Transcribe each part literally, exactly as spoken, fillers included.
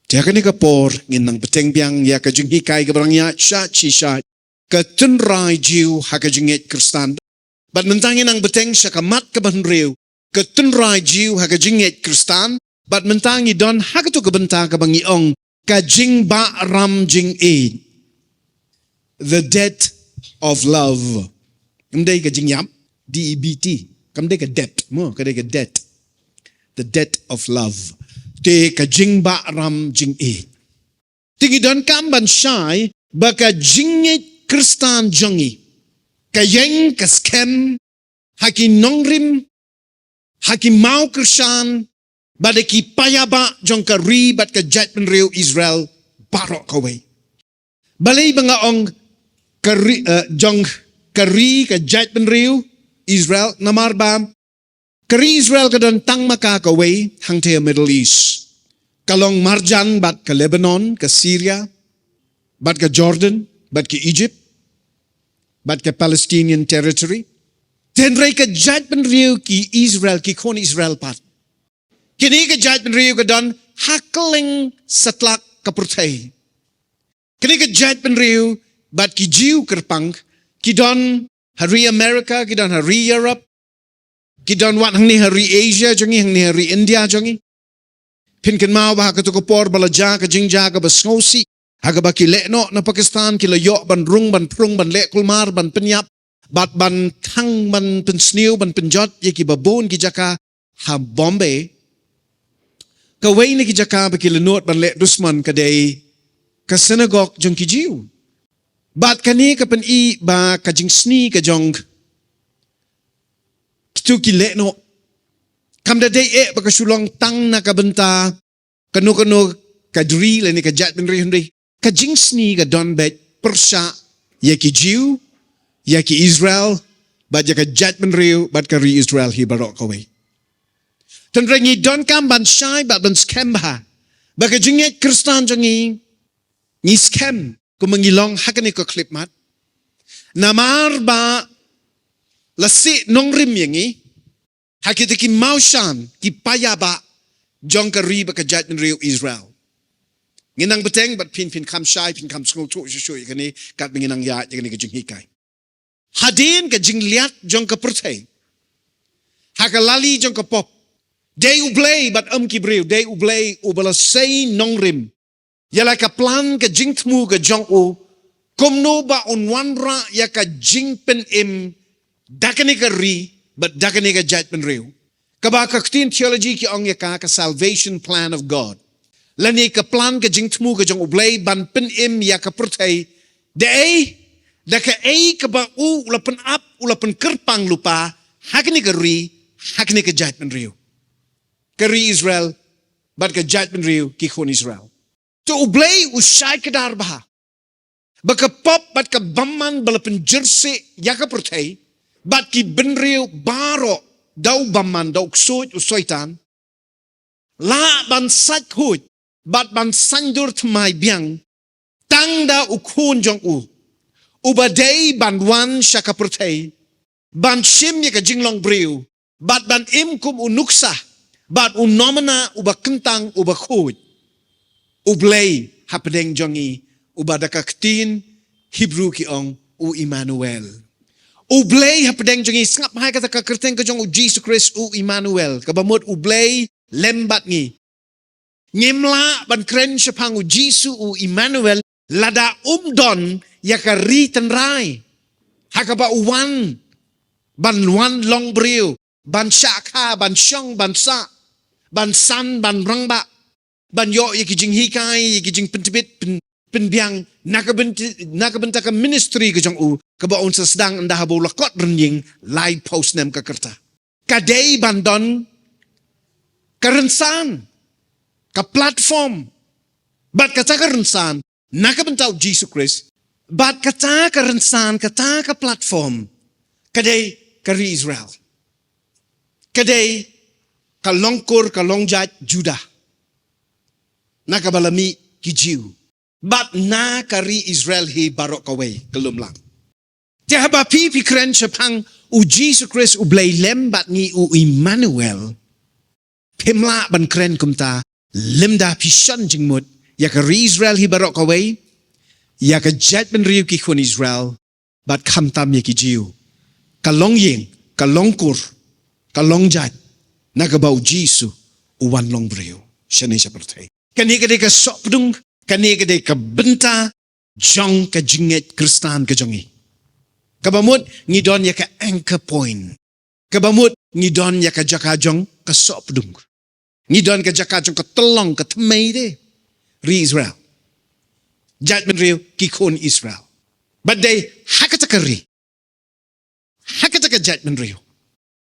Te ha kane ka por ngin nang bteng biang ïa ka jinghikai kaba nang ïa sha chi sha ka tynrai Jiw ha ka jingngeit Khristan. Bad mynta ngin nang bteng sha ka mat kaba hynriew, ka tynrai Jiw ha ka jingngeit Khristan. Bad mynta ngi don ha kato ka bynta kaba ngi ong ka jingbahram jingïeit. The debt of love. Kam dei ka jingïap, D E B T. Kam dei ka debt, mo, ka dei ka debt. The debt of love. Te ka jingbahram jingïeit. Te ngi donkam ban shai ba ka jingngeit Khristan jong ngi ka ïeng ka skhem ha ki nongrim, ha ki mawkyrshan, bad ha ki paidbah jong ka ri bad ka jaitbynriew Israel baroh kawei. Balei ba nga ong ka ri, eh, jong ka ri ka jaitbynriew Israel, namar ba ka ri Israel ka don tang ma ka kawei hangtei ha Middle East. Ka long marjan bad ka Lebanon, ka Syria, bad ka Jordan, bad ka Egypt, bad ka Palestinian Territory. Hynrei ka jaitbynriew ki Israel, ki khun Israel pat, kine ka jaitbynriew ka don ha kylleng satlak ka pyrthei. Kine ka jaitbynriew bad ki Jiw kyrpang ki don ha ri America, ki don ha ri Europe, ki don wat hangne ha ri Asia jong ngi, hangne ha ri India jong ngi. Phin kynmaw ba ha kato ka por ba la jia ka jingjia kaba sngewsih, ha kaba ki lehnoh na Pakistan ki la ïoh ban rung, ban phrung, ban leh kulmar, ban pynïap, bad ban thang, ban pynsniew, ban pynjot ïa kiba bun ki jaka ha Bombay. Kawei na ki jaka ba ki la nud ban leh dusmon ka dei ka synagog jong ki Jiw. Bad kane ka pyni ba ka jingsngi ka jong kito ki lehnoh kam da dei eh ba ka shu long tang na ka bynta kano kano ka ri lane ka jaitbynriew, hynrei ka jingsngi ka don beit pyrshah ïa ki Jiw, ïa ki Israel, bad ïa ka jaitbynriew bad ka ri Israel hi baroh kawei. Hynrei ngi donkam ban shai bad ban skhem bha ba ka jingngeit Khristan jong ngi, ngi skhem kumba ngi long ha kane ka khyllipmat. Namar ba la sih nongrim ïa ngi ha kita ki mawshan, ki paidbah jong ka ri bad ka jaitbynriew Israel. Ngin nang bteng bad phin, phin kham shai, phin kham sngewthuh shuh shuh ïa kane katba ngin nang ïaid ïa kane ka jinghikai. Hadien ka jingleit jong ka pyrthei, ha ka lali jong ka pop, dei U Blei bad ym ki briew, dei U Blei uba la sei nongrim ïa la ka plan ka jingthmu ka jong u, kumno ba un wanrah ïa ka jingpynim da kane ka ri bad da kane ka jaitbynriew. Kaba ka ktien theology ki ong ïa ka, ka salvation plan of God. Lane ka plan ka jingthmu ka jong U Blei ban pynim ïa ka pyrthei. Da ei, da kaei kaba u, u la pynap, u la pynkyrpang lypa ha kane ka ri, ha kane ka jaitbynriew. Ka ri Israel bad ka jaitbynriew ki khun Israel. To U Blei u shai kdar bha ba ka pop bad ka bymman ba la pynjyrsieh ïa ka pyrthei bad ki bynriew baroh da u bymman, da u ksuid u Soitan, lah ban sait khuid bad ban saiñdur thymmai biang tang da u Khun jong u, uba dei ban wan sha ka pyrthei ban shim ïa ka jinglong briew bad ban im kum u nuksa bad u nomna uba kyntang uba khuid. U Blei hapdeng jong ngi, uba da ka ktien Hebru ki ong u Immanuel. U Blei hapdeng jong ngi, sngap ha kata ka kyrteng ka jong U Jisu Khrist, u Immanuel, kaba mut U Blei lem bad ngi. Ngim lah ban kren shaphang U Jisu u Immanuel lada um don ïa ka ri tynrai ha kaba u wan ban wan long briew, ban shah kha, ban shong, ban sah, ban san, ban rangbah, ban ïoh ïa ki jinghikai, ïa ki jingpyntbit, pyn, pynbiang na ka bynta, na ka bynta ka ministry ka jong u kaba un sa sdang ynda haba u la kot rynïeng laiphew snem ka rta. Ka dei ban don ka rynsan, ka platform, bad kata ka rynsan na ka bynta U Jisu Khrist, bad kata ka rynsan, kata ka platform ka dei ka ri Israel. Ka dei ka longkur, ka longjait Judah, na kaba la mih ki Jiw, bad na ka ri Israel hi baroh kawei ka lum lang. Te haba phi, phi kren shaphang U Jisu Khrist U Blei lem bad ngi, u Immanuel, phim lah ban kren kumta lymda phi shon jingmut ïa ka ri Israel hi baroh kawei, ïa ka jaitbynriew ki khun Israel, bad khamtam ïa ki Jiw. Ka long ïing, ka long kur, ka long jait, na kaba u Jisu u wan long briew shane sha pyrthei. Kane ka dei ka sohpdung, kane ka dei ka bynta jong ka jingngeit Khristan ka jong ngi. Kaba mut ngi don ïa ka anchor point. Kaba mut ngi don ïa ka jaka jong ka sohpdung. Ngi don ka jaka jong ka tyllong ka thymmei de. Ri Israel. Jaitbynriew ki khun Israel. Bad dei ha kata ka ri, ha kata ka jaitbynriew,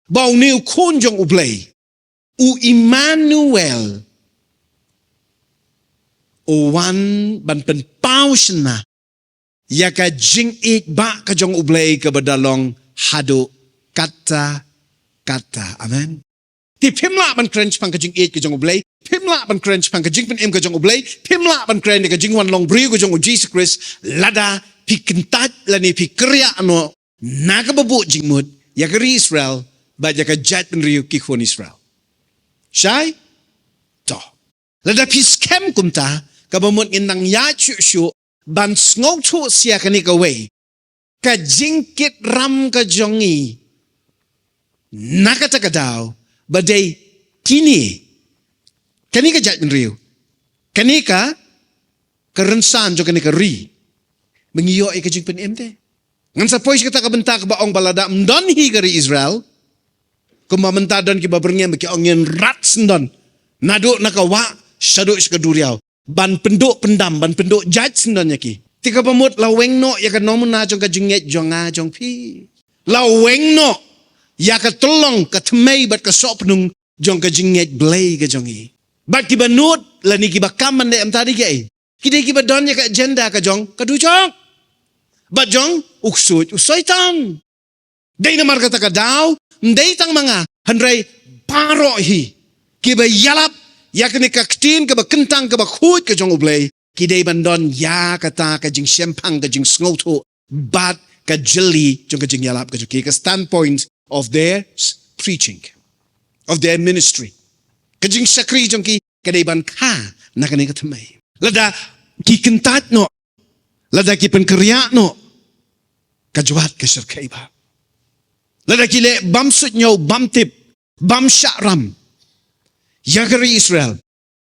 ba une u khun jong U Blei, u Immanuel, u wan ban pynpaw shynna ïa ka jingïeit ba ka jong U Blei kaba da long haduh katta katta. Amen. Te phim lah ban kren shaphang ka jingïeit ka jong U Blei, phim lah ban kren shaphang ka jingpynim ka jong U Blei, phim lah ban kren ïa ka jingwan long briew ka jong U Jisu Khrist, lada phi kyntait lane phi kyrïah noh na kaba buh jingmut ïa ka ri Israel bad ïa ka jaitbynriew ki khun Israel. Shai? To. Lada phi skhem kumta, kaba mut ngin nang ïaid shuh shuh ban sngewthuh ïa kane kawei ka jingkit ram ka jong ngi na kata ka daw, ba dei kine, kane ka jaitbynriew, kane ka, ka rynsan jong kane ka ri, ba ngi ïoh ïa ka jingpynim te. Ngan sa poi sha kata ka bynta kaba ong ba lada ym don hi ka ri Israel, kumba mynta don kiba byrngem ba ki ong ngin rat syndon naduh na ka wah shaduh sha ka duriaw, ban pynduh pyndam, ban pynduh jait syndon ïa ki. Te kaba mut la weng noh ïa ka nomuna jong ka jingngeit jong nga jong phi. La weng noh ïa ka tyllong ka thymmei bad ka sohpdung jong ka jingngeit Blei ka jong ngi. Bad kiba nud lane kiba kam ban leh mynta dei kiei? Ki dei kiba don ïa ka agenda ka jong ka dujok bad jong u ksuid u Soitan. Dei namar kata ka daw, ym dei tang ma nga, hynrei baroh hi kiba ïalap ïa kane ka ktien kaba kyntang kaba khuid ka jong U Blei, ki dei ban don ïa kata ka jingshemphang, ka jingsngewthuh bad ka jylli jong ka jingïalap ka jong ki, ka standpoint of their preaching, of their ministry. Ka jingshakri jong ki ka dei ban kha na kane ka thymmei. Lada ki kyntait noh, lada ki pynkyrïah noh, ka jwat ka shyrkhei bha. Lada ki leh bym suidñiew, bym tip, bym shah ram ïa ka ri Israel,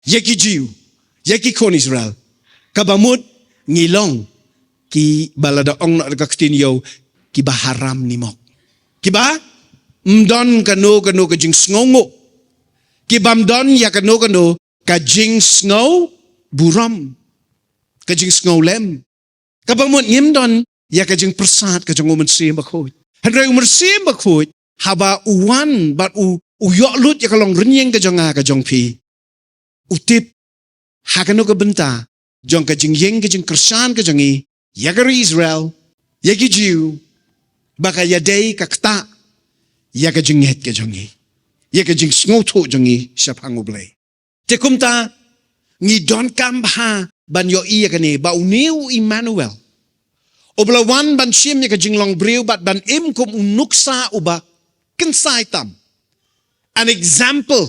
ïa ki Jiw, ïa ki khun Israel, kaba mut ngi long kiba lada ong noh da ka ktien ïew, kiba haram nimok. Kiba ym don kano kano ka jingsngewnguh. Kiba ym don ïa kano kano ka jingsngewburom, ka jingsngewlem. Kaba mut ngim don ïa ka jingpyrsad ka jong U Mynsiem Bakhuid. Hynrei U Mynsiem Bakhuid, haba u wan bad u, u ïoh lut ïa ka long rynïeng ka jong nga ka jong phi, u tip ha kano ka bynta jong ka jingïeng ka jingkyrshan ka jong ngi ïa ka ri Israel, ïa ki Jiw, ba ka ïadei ka ktah ïa ka jingngeit ka jong ngi, ïa ka jingsngewthuh jong ngi shaphang U Blei. Te kumta ngi donkam bha ban ïohi ïa kane, ba une u Immanuel, uba la wan ban shim ïa ka jinglong briew bad ban im kum u nuksa uba kynsai tam. An example,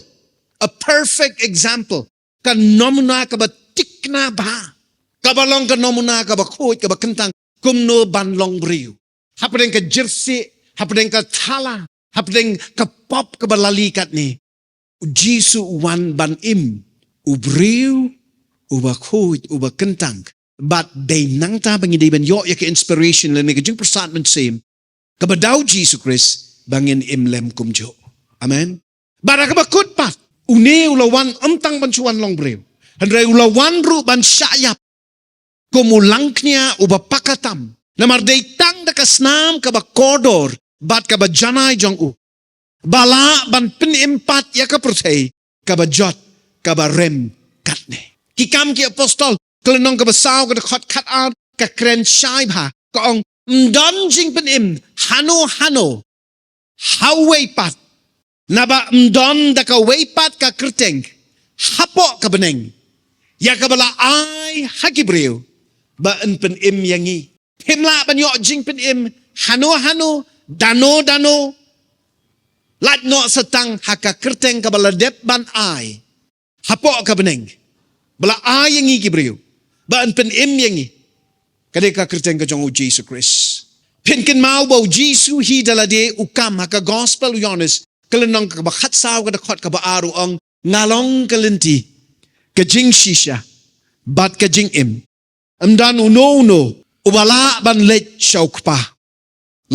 a perfect example. Ka nomuna kaba thikna bha, kaba long ka nomuna kaba khuid, kaba kyntang kumno ban long briew. Hapdeng ka jyrsieh, hapdeng ka thala, hapdeng ka pop kaba la lih katne, U Jisu u wan ban im u briew uba khuid, uba kyntang. Bad dei nangta ba ngi dei ban ïoh ïa ka inspiration lane ka jingpyrsad mynsiem kaba da U Jisu Khrist ba ngin im lem kumjuh. Amen. Bad ha kaba kut pat, une u la wan ym tang ban shu wan long briew, hynrei u la wan ruh ban shah ïap kum u langkñia uba paka tam. Namar dei tang da ka snam kaba kordor bad kaba janai jong u ba lah ban pynim pat ïa ka pyrthei kaba jot, kaba rem katne. Ki Kam ki Apostol, ka lynnong kaba saw, ka dkhot khatar, ka kren shai bha, ka ong, ym don jingpynim hano hano ha uwei pat, naba ym don da kawei pat ka kyrteng hapoh ka bneng ïa kaba la ai ha ki briew ba yn pynim ïa ngi. Phim lah ban ïoh jingpynim hano hano, dano dano, lait noh sa tang ha ka kyrteng kaba la dep ban ai hapoh ka bneng. Ba la ai ïa ngi ki briew. Ba yn pynim ïa ngi. Ka dei ka kyrteng ka jong u Jisu Khrist. Phin kynmaw ba u Jisu hi da lade u kam ha ka gospel u Ïoannis. Ka lynnong kaba khatsaw ka dkhot kaba ar u ong. Nga long ka lynti. Ka jingshisha. Bad ka jingim. Ym don uno uno. Uba lah ban leit sha u Kpa.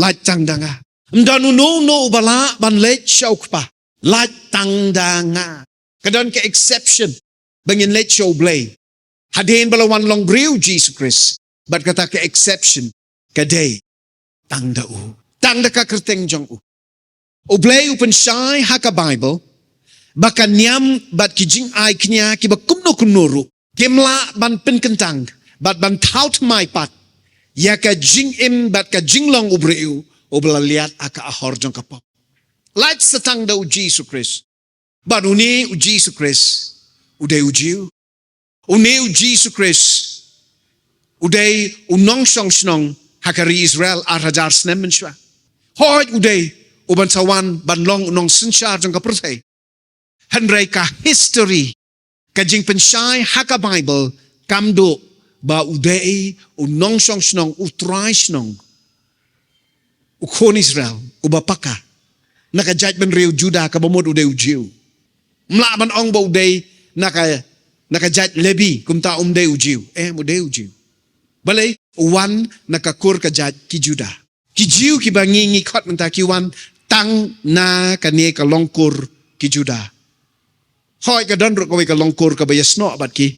Lait tang da nga. Ym don uno uno uba lah ban leit sha u Kpa. Lait tang da nga. Ka don ka exception. Ba ngin leit sha u Blei. Hadien ba la wan long briew Jisu Khrist. Bad kata ka exception. Ka dei. Tang da u. Tang da ka kyrteng jong u. U Blei u pynshai ha ka Bible. Ba ka niam bad ki jingai kñia kiba kumno kumno ruh. Kim lah ban pynkyntang, bad ban thaw thymmai pat. Ïa ka jingim bad ka jinglong u briew, uba la liat ha ka ahor jong ka pop. Lait sa tang da u Jisu Khrist. Bad une u Jisu Khrist, u dei u Jiw. Une u Jisu Khrist, u dei u nongshong shnong ha ka ri Israel ar hajar snem mynshuwa. Hooid u dei, u ban sa wan, ban long u nongsynshar jong ka pyrthei. Hynrei ka history, ka jingpynshai ha ka Bible, kam duh, ba u dei, u nongshong shnong, u trai shnong. U khun Israel, uba paka. Na ka jaitbynriew Juda kaba mut u dei u Jiw. Ym lah ban ong ba u dei, na ka, na ka jait Lebi, kumta um dei u Jiw. Eh, u dei u Jiw. Balei, u wan na ka kur ka jait ki Juda. Ki Jiw kiba ngi ngi khot mynta ki wan tang na kane ka longkur ki Juda. Hooid ka don ruh kawei ka longkur kaba ïasnoh bad ki.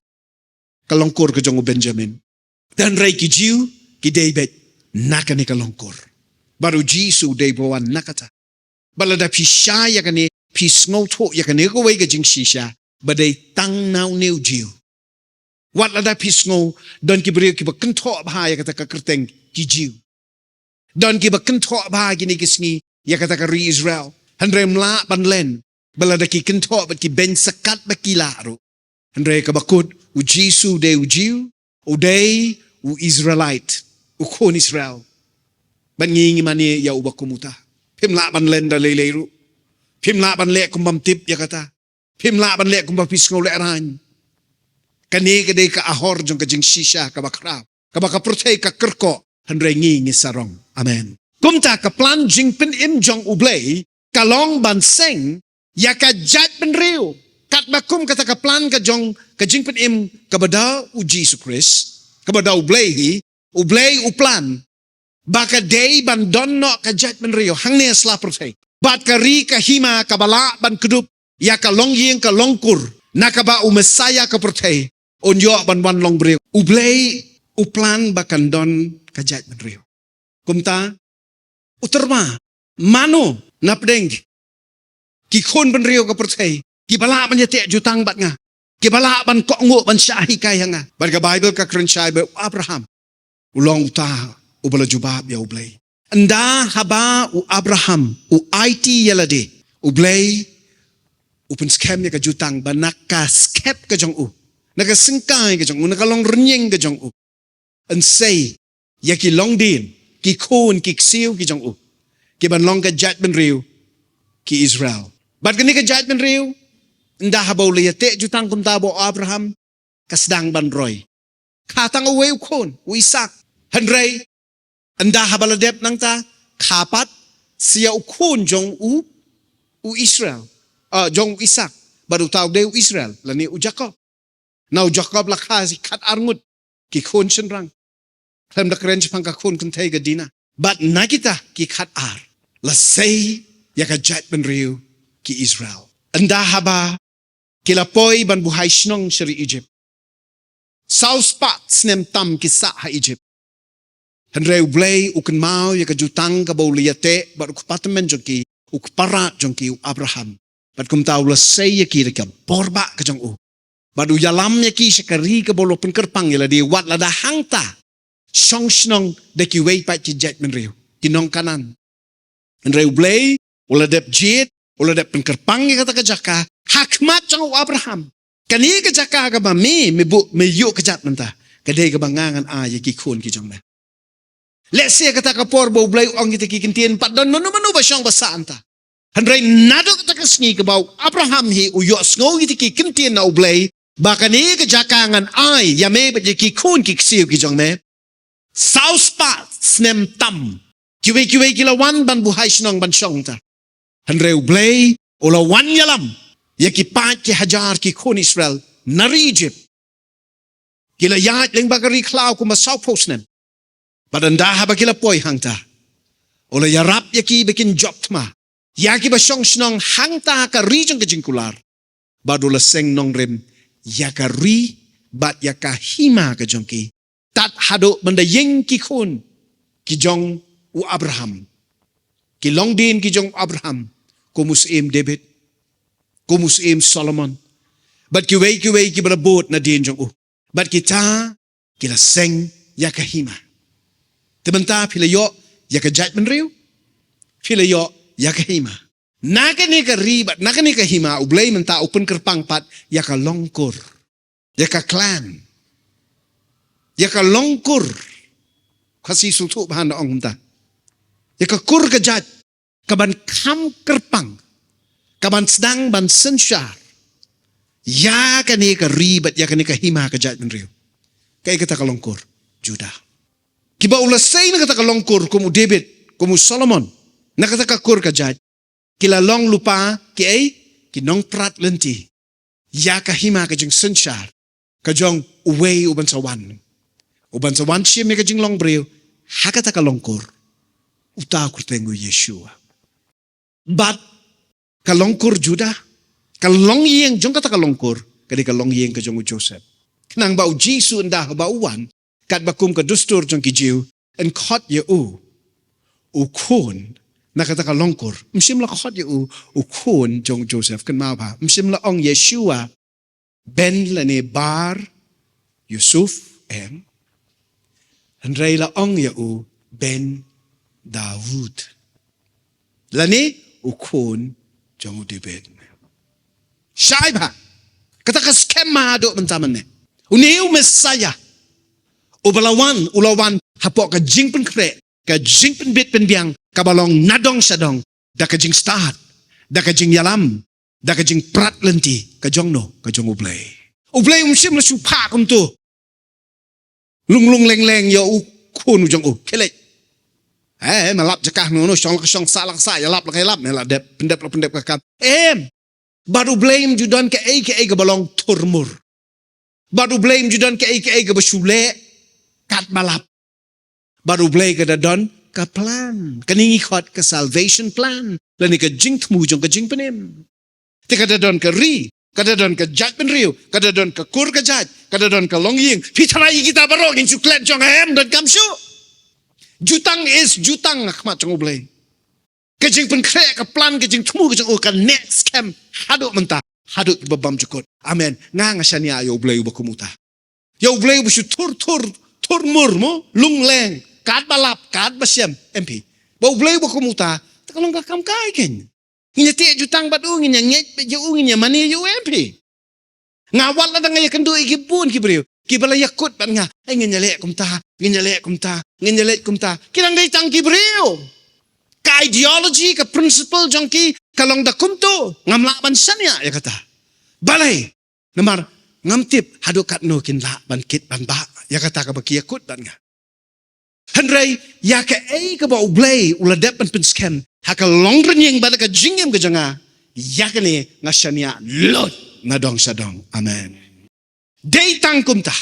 Ka longkur ka jong u Benjamin. Hynrei ki Jiw ki dei beit na kane ka longkur. Bad u Jisu u dei ba wan na kata. Bad lada phi shai ïa kane, phi sngewthuh ïa kane kawei ka jingshisha. Ba dei tang na une u Jiw. Wat lada phi sngew, don ki briew kiba kynthoh bha ïa kata ka kyrteng ki Jiw. Don kiba kynthoh bha kine ki sngi, ïa kata ka ri Israel. Hynrei ym lah ban len, ba lada ki kynthoh bad ki beiñ sakat ba ki lah ruh. Hynrei kaba kut, u Jisu u dei u Jiw, u dei u Israelite, u khun Israel. Bad ngi ngi mane ïa uba kum uta. Phim lah ban len da lei lei ruh. Phim lah ban leh kum bym tip ïa kata. Phim lah ban leh kumba phi sngew lehraiñ. Kane ka dei ka ahor jong ka jingshisha kaba khraw. Kaba ka pyrthei ka kyrkhu. Hynrei ngi ngi sarong. Amen. Kumta ka plan jingpynim jong u Blei. Ka long ban seng. Ïa ka jaitbynriew. Katba kum kata ka plan ka jong ka jingpynim kaba da u Jisu Khrist. Kaba da u Blei hi. U Blei u plan. Ba ka dei ban don noh ka jaitbynriew hangne ha sla pyrthei. Bad ka ri ka hima kaba lah ban kdup ïa ka longïing ka longkur na kaba u Messaïah ka pyrthei un ïoh ban wan long briew. U Blei u plan ba kan don ka jaitbynriew. Kumta u tyrwa mano na pdeng ki khun bynriew ka pyrthei, kiba lah ban ïateh jutang bad nga, kiba lah ban kohnguh ban shah hikai ha nga. Bad ka Bible ka kren shai ba u Abraham u long uta uba la jubab ïa u Blei. Ynda haba u Abraham u aiti ïa lade, u Blei u pynskhem ïa ka jutang ba na ka skhem ka jong u, na ka syngkai ka jong u, na ka longrynïeng ka jong u. Yn sei ïa ki longdien, ki khun, ki ksiew ki jong u, ki ban long ka jaitbynriew ki Israel. Bad kane ka jaitbynriew, ynda haba u la ïateh jutang kumta bad u Abraham, ka sdang ban roi. Kha tang uwei u khun, u Isak. Hynrei ynda haba la dep nangta, kha pat sa ïa u khun jong u, u Israel. Ah, jong u Isak. Bad uta u dei u Israel, lane u Jakob. Na u Jakob la kha shi khatar ngut ki khun shynrang. Khlem da kren shaphang ka khun kynthei ka Dina. Bad na kita ki khatar la sei ïa ka jaitbynriew ki Israel. Ynda haba ki la poi ban buhai shnong sha ri Egypt. Saw spah snem tam ki sah ha Egypt. Hynrei u Blei u kynmaw ïa ka jutang kaba u la ïateh bad u kpa tymmen jong ki, u kpa rat jong ki u Abraham. Bad kumta u la sei ïa ki da ka bor bah ka jong u. Bad u ïalam ïa ki sha ka ri kaba u la pynkyrpang ïa lade, wat lada hangta shong shnong da kiwei pat ki jaitbynriew, ki nong Kanaan. Hynrei u Blei u la dep jied, u la dep pynkyrpang ïa kata ka jaka ha khmat jong u Abraham. Kane ka jaka kaba me, me buh, me ïuh kjat mynta, ka dei kaba nga ngan ai ïa ki khun ki jong me. Lehse kata ka por ba u Blei u ong kita ki ktien, pat don mano mano ba shong ba sah hangta. Hynrei naduh kata ka sngi kaba u Abraham hi u ïohsngew kita ki ktien na u Blei, ba kane ka jaka ngan ai ïa me bad ïa ki khun ki ksiew ki jong me. Saw spah snem tam kiwei kiwei ki la wan ban buhai shnong ban shong ta. Hynrei U Blei u la wan ïalam ïa ki paid ki hajar ki khun Israel na ri Ijip. Ki la ïaid lyngba ka ri khlaw kumba saw phew snem. Bad ynda haba ki la poi hangta, u la ïarap ïa ki ba kin jop thma ïa kiba shong shnong hangta ha ka ri jong ka jingkular. Bad u la seng nongrim ïa ka ri bad ïa ka hima ka jong ki, tad haduh ban da ïeng ki khun ki jong u Abraham, ki longdien ki jong u Abraham, kum u syiem David, kum u syiem Solomon, bad kiwei kiwei kiba la bud nadien jong u. Bad kita ki la seng ïa ka hima. Te mynta phi la ïoh ïa ka jaitbynriew, phi la ïoh ïa ka hima. Na kane ka ri bad na kane ka hima, U Blei mynta u pynkyrpang pat ïa ka longkur, ïa ka clan, ïa ka longkur. Khasi sngewthuh ba hana ong mynta, ïa ka kur ka jait, ka ban kham kyrpang, ka ban sdang ban synshar ïa kane ka ri bad ïa kane ka hima ka jaitbynriew. Kaei kata ka longkur? Judah. Kiba u la sei na kata ka longkur, kum u David, kum u Solomon, na kata ka kur ka jait, ki la long lypa kiei? Ki nongprat lynti ïa ka hima ka jingsynshar ka jong uwei uban sa wan, uban sa wan shim ïa ka jinglong briew ha kata ka longkur, uta u kyrteng u Yeshua. Bad ka longkur Judah, ka longïing jong kata ka longkur, ka dei ka longïing ka jong u Joseph. Khnang ba u Jisu ynda haba u wan, katba kum ka dustur jong ki Jiw, yn khot ïa u u khun na kata ka longkur. Ym shym la khot ïa u u khun jong u Joseph, kynmaw bha. Ym shym la ong Yeshua ben lane bar Yusuf, em. Hynrei la ong ïa u ben Daud, lane u khun jong u David. Shai bha. Kata ka skhem haduh mynta mynne. Une u Messiah uba la wan, u la wan hapoh ka jingpynkhreh, ka jingpynbit pynbiang kaba long nadong shadong, da ka jingstad, da ka jingïalam, da ka jingprat lynti ka jong no? Ka jong U Blei. U Blei um shym la shu phah kumto, lung lung leng leng ïa u khun u jong u. Khie leit. Eh, me lap jaka no no, shong la ka shong, sah la ka sah, ïalap la ka ïalap, me la dep pyndep la pyndep ka kam. Em. Bad U Blei um ju don kaei kaei kaba long thurmur. Bad U Blei um ju don kaei kaei kaba shu leh katba lap. Bad U Blei ka da don ka plan. Kane ngi khot ka salvation plan, lane ka jingthmu jong ka jingpynim. Te ka da don ka ri, ka da don ka jaitbynriew, ka da don ka kur ka jait, ka da don ka longïing. Phi tharai ïa kita baroh ngin shu klet jong, em, donkam shuh. Jutang is jutang ha khmat jong U Blei. Ka jingpynkhreh, ka plan, ka jingthmu ka jong u ka neh skhem haduh mynta, haduh kiba bymjukut. Amen. Nga, nga shaniah ïa U Blei uba kum uta. Ïa U Blei uba shu thur thur, thurmur mo, lung leng katba lap, katba shem, em phi. Ba U Blei uba kum uta, te ka long ka kam kai kein. Ngin ïa teh jutang bad u, ngin ïa ngeit bad ïa u, ngin ïa mane ïa u, em phi. Nga wat lada nga ïakynduh ïa ki bun ki briew kiba la ïakut bad nga, ai, ngin ïaleh kumta, ngin ïaleh kumta, ngin ïaleh kumta. Ki dang dei tang ki briew. Ka ideology, ka principle jong ki ka long da kumto. Ngam lah ban shaniah ïa kata. Balei? Namar ngam tip haduh katno kin lah ban kit ban bah ïa kata kaba ki ïakut bad nga. Hynrei ïa kaei kaba U Blei u la dep ban pynskhem ha ka longrynïeng bad ka jingim ka jong nga, ïa kane nga shaniah lut nadong shadong. Amen. Dei tang kumta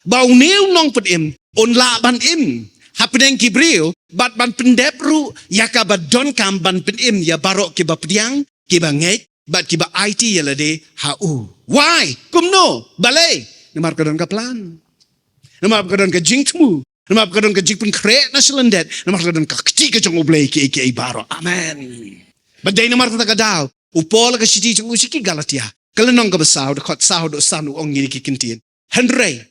ba une u nongpynim un lah ban im hapdeng ki briew bad ban pyndep ruh ïa kaba donkam ban pynim ïa baroh kiba pdiang, kiba ngeit bad kiba aiti ïa lade ha u. Why? Kumno? Balei? Namar ka don ka plan. Namar ka don ka jingthmu. Namar ka don ka jingpynkhreh na shlyndet. Namar ka don ka kti ka jong U Blei kiei kiei baroh. Amen. Bad dei namar kata ka daw u Paul ha ka shithi jong u sha ki Galatia, ka lynnong kaba saw, dkhot saw haduh san, u ong ngin ki ktien. Hynrei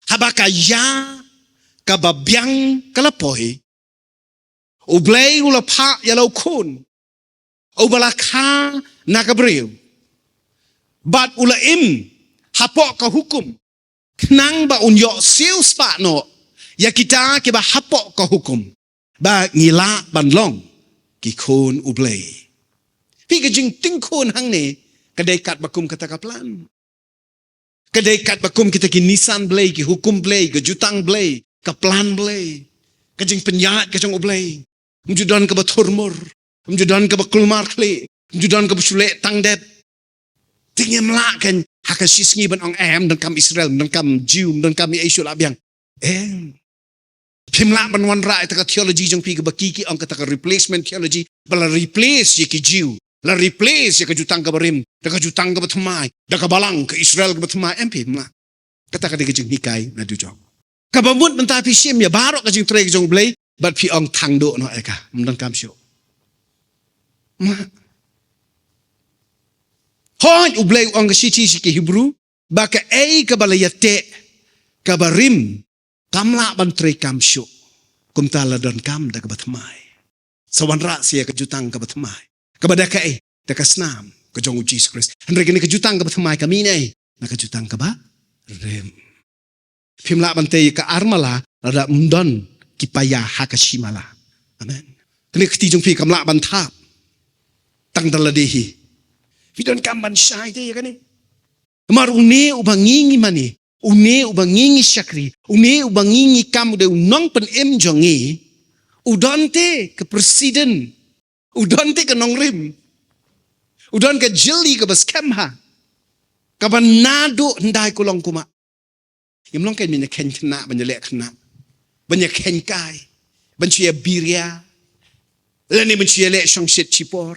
haba ka ïa kaba biang ka la poi, U Blei u la phah ïa la u khun uba la kha na ka briew, bad u la im hapoh ka hukum, khnang ba un ïoh siew spah noh ïa kita kiba hapoh ka hukum, ba ngi lah ban long ki khun U Blei. Phi, ka jingting khun hangne ka dei katba kum kata ka plan. Ka dei katba kum kita ki nisan Blei, ki hukum Blei, ka jutang Blei, ka plan Blei, ka jingpynïaid ka jong U Blei. Ym ju don kaba thurmur, ym ju don kaba kulmar khlieh, ym ju don kaba shu leh tang dep. Te ngim lah kan ha ka shisngi ban ong em, ym donkam Israel, ym donkam Jiw, ym donkam ïa i shu lah biang. Em. Phim lah ban wanrah ïa kata ka theology jong phi kaba ki ki ong kata ka replacement theology, ba la replace ïa ki Jiw, la replace ïa ka jutang kaba rim da ka jutang kaba thymmai, da ka balang ka Israel kaba thymmai. Em, phim lah. Kata ka dei ka jinghikai nadujong. Kaba mut mynta phi shim ïa baroh ka jingtrei ka jong U Blei bad phi ong tang duh noh ïa ka, ym donkam shuh. Em. Hooid, U Blei u ong ha ka shithi sha ki Hebru ba kaei kaba la ïateh kaba rim kam lah ban treikam shuh, kumta la donkam da kaba thymmai. Sa wanrah sa ïa ka jutang kaba thymmai, kaba da kaei, da ka snam ka jong U Jisu Khrist. Hynrei kane ka jutang kaba thymmai ka mih na ei? Na ka jutang kaba rim. Phim lah ban tei ïa ka armala lada ym don ki paia ha ka shimala. Amen. Kane ka kti jong phi kam lah ban thap tang da lade hi. Phi donkam ban shai te ïa kane. Namar une uba ngi ngi mane, une uba ngi ngi shakri, une uba ngi ngi kam, u dei u nongpynim jong ngi. U don te ka president, u don te ka nongrim, u don ka jylli kaba skhem ha, kaba naduh hyndai ka long kumba. Ngim long kein ban ïa kheiñ khynnah, ban ïa leh khynnah, ban ïa kheiñ kai, ban shu ïa biria, lane ban shu ïa leh shongshit shipor.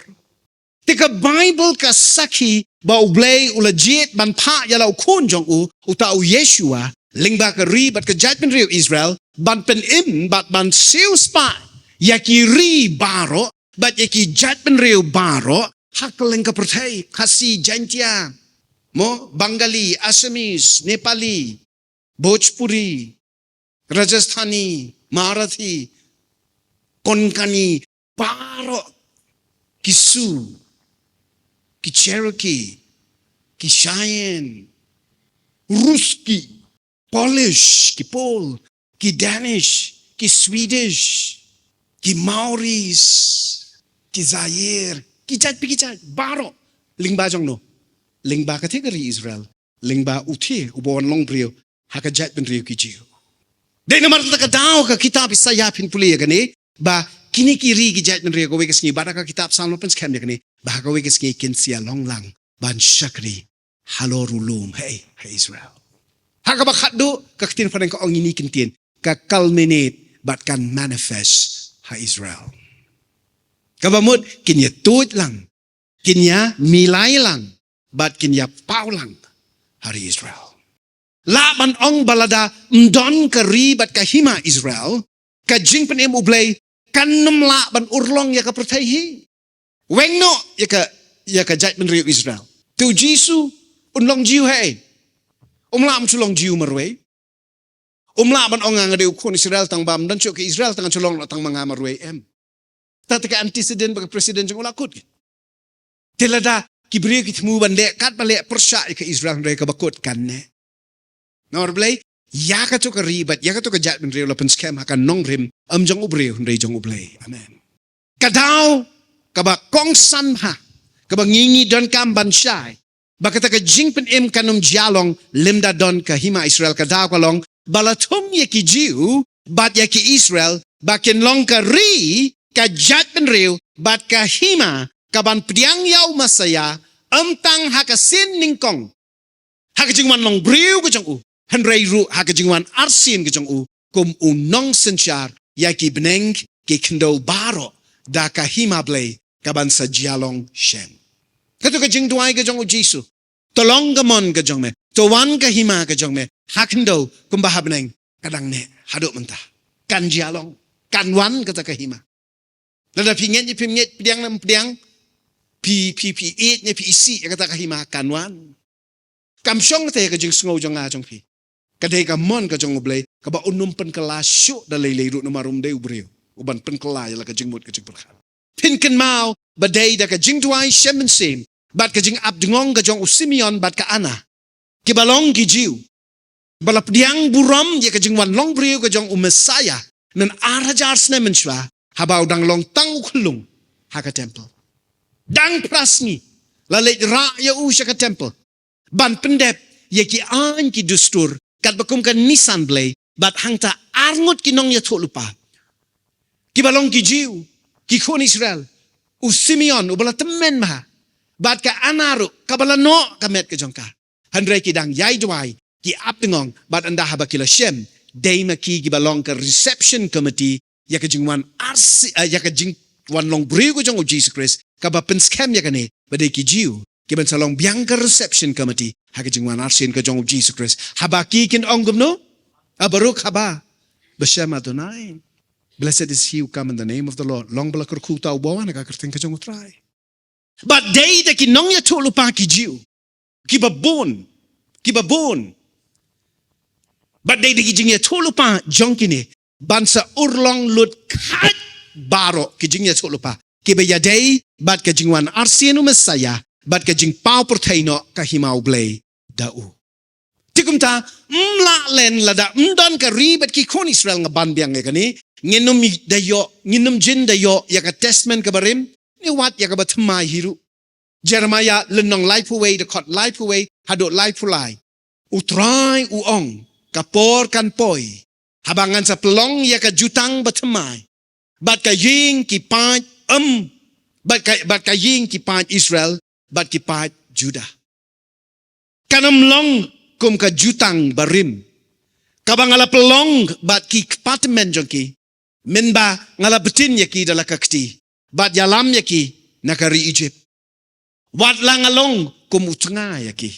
Te ka Baibl ka sakhi ba U Blei u la jied ban phah ïa la u khun jong u, uta u Yeshua, lyngba ka ri bad ka jaitbynriew Israel, ban pynim bad ban siewspah ïa ki ri baroh bad ïa ki jaitbynriew baroh ha kylleng ka pyrthei, Khasi, Jaintia, mo, Bengali, Assamese, Nepali, Bhojpuri, Rajasthani, Marathi, Konkani, baroh, ki Sioux, ki Cherokee, ki Cheyenne, Ruski, Polish, ki Pol, ki Danish, ki Swedish, ki Maoris, ki Zaire, ki jait pa ki jait, baroh, lyngba jong no, lyngba kata ka ri Israel, lyngba uta uba wan long briew ha ka jaitbynriew ki Jiw. Dei namar kata ka daw ka kitab Isaïah phin pule ïa kane, ba kine ki ri ki jaitbynriew, kawei ka sngi, bad ha ka kitab Salm la pynskhem ïa kane, ba ha kawei ka sngi kin sa ïa long lang ban shakri halor u lum, hei, ha Israel. Ha kaba khatduh, ka ktien phareng ka ong ïa kine ki ktien, ka culminate bad kan manifest ha Israel. Kaba mut kin ïa tuid lang, kin ïa milai lang, bad kin ïa paw lang ha ri Israel. Lah ban ong ba lada ym don ka ri bad ka hima Israel, ka jingpynim U Blei kan ym lah ban urlong ïa ka pyrthei hi. Weng noh ïa ka, ïa ka jaitbynriew Israel. Te u Jisu un long Jiw, hei. Um lah ban shu long Jiw marwei. Um lah ban ong nga dei u khun Israel tang ba ym don shuh ka Israel tang shu long noh tang ma nga marwei, em. Kata ka antecedent ba ka president jong u la kut. Te lada ki briew ki thmu ban leh katba leh pyrshah ïa ka Israel, hynrei kaba kut kan neh. Namar balei? Ïa kato ka ri bad ïa kato ka jaitbynriew la pynskhem ha ka nongrim, ym jong u briew hynrei jong U Blei. Amen. Ka daw kaba kongsan bha, kaba ngi ngi donkam ban shai, ba kata ka jingpynim kan ym jia long lymda don ka hima Israel, ka daw ka long ba la thung ïa ki Jiw bad ïa ki Israel ba kin long ka ri, ka jaitbynriew bad ka hima kaban pdiang ïa u Messaïah, ym tang ha ka sien nyngkong, ha ka jingwan long briew ka jong u, hynrei ruh ha ka jingwan arsien ka jong u kum u nongsynshar ïa ki bneng ki khyndew baroh, da ka hima Blei kaban sa jia long shen. Kato ka jingduwai ka jong u Jisu, to long ka mon ka jong me, to wan ka hima ka jong me ha khyndew kumba ha bneng. Ka dang neh haduh mynta. Kan jia long, kan wan kata ka hima. Lada phi ngeit ne phim ngeit, pdiang ne ym pdiang, phi, phi, phi ïeit ne phi isih ïa kata ka hima, kan wan. Kam shong kata ïa ka jingsngew jong nga jong phi. Ka dei ka mon ka jong U Blei kaba un ym pynkylla shuh da lei lei ruh, namar um dei u briew uban pynkylla ïa la ka jingmut ka jingpyrkhat. Phin kynmaw ba dei da ka jingduwai shem mynsiem bad ka jingap jingong ka jong u Simeon bad ka Anna, kiba long ki Jiw, ba la pdiang burom ïa ka jingwan long briew ka jong u Messaïah mynta ar hajar snem mynshuwa, haba u dang long tang u khyllung ha ka temple. Dang phra sngi la leit rah ïa u sha ka temple ban pyndep ïa ki aiñ ki dustur, katba kum ka nisan Blei, bad hangta arngut ki nongïathuhlypa. Kiba long ki Jiw, ki khun Israel, u Simeon, uba la tymmen bha, bad ka Anna ruh, kaba la noh ka met ka jong ka. Hynrei ki dang ïai duwai, ki ap tngong, bad ynda haba ki la shem, dei ma ki kiba long ka reception committee, ïa ka jingwan arsien, eh, ïa ka jingwan long briew ka jong u Jisu Khrist, kaba pynskhem ïa kane, ba dei ki Jiw, kiban sa long biang ka reception committee, ha ka jingwan arsien ka jong u Jisu Khrist. Haba ki kin ong kumno, ah, Baruch haba, bashem Adonai. Blessed is he who come in the name of the Lord. Long ba la kyrkhu uta uba wan ha ka kyrteng ka jong u Trai. Bad dei da ki nongïathuhlypa ki Jiw. Kiba bun. Kiba bun. Bad dei da ki jingïathuhlypa jong kine. Ban sa urlong lut khait baroh ki jingïathuhlypa. Kiba ïadei, bad ka jingwan arsien u Messiah, bad ka jingpaw pyrthei noh ka hima u Blei da u. Te kumta, ym lah len lada ym don ka ri bad ki khun Israel nga ban biang ïa kane, ngin ym da ïoh, ngin ym jin da ïoh, ïa ka testament kaba rim, ne wat ïa kaba thymmai hi ruh. Jeremiah lynnong laiphew wei dkhot laiphew wei, haduh laiphew lai. U Trai u ong, ka por kan poi. Haba ngan sa pynlong ïa ka jutang bathymmai. Bad ka ïing ki paid, em, bad ka, bad ka ïing ki paid Israel, bad ki paid Judah. Kan ym long kum ka jutang barim. Kaba nga la pynlong bad ki kpa tymmen jong ki. Mynba nga la btin ïa ki da la ka kti. Bad ïalam ïa ki na ka ri Egypt. Wat la nga long kum u tnga ïa ki.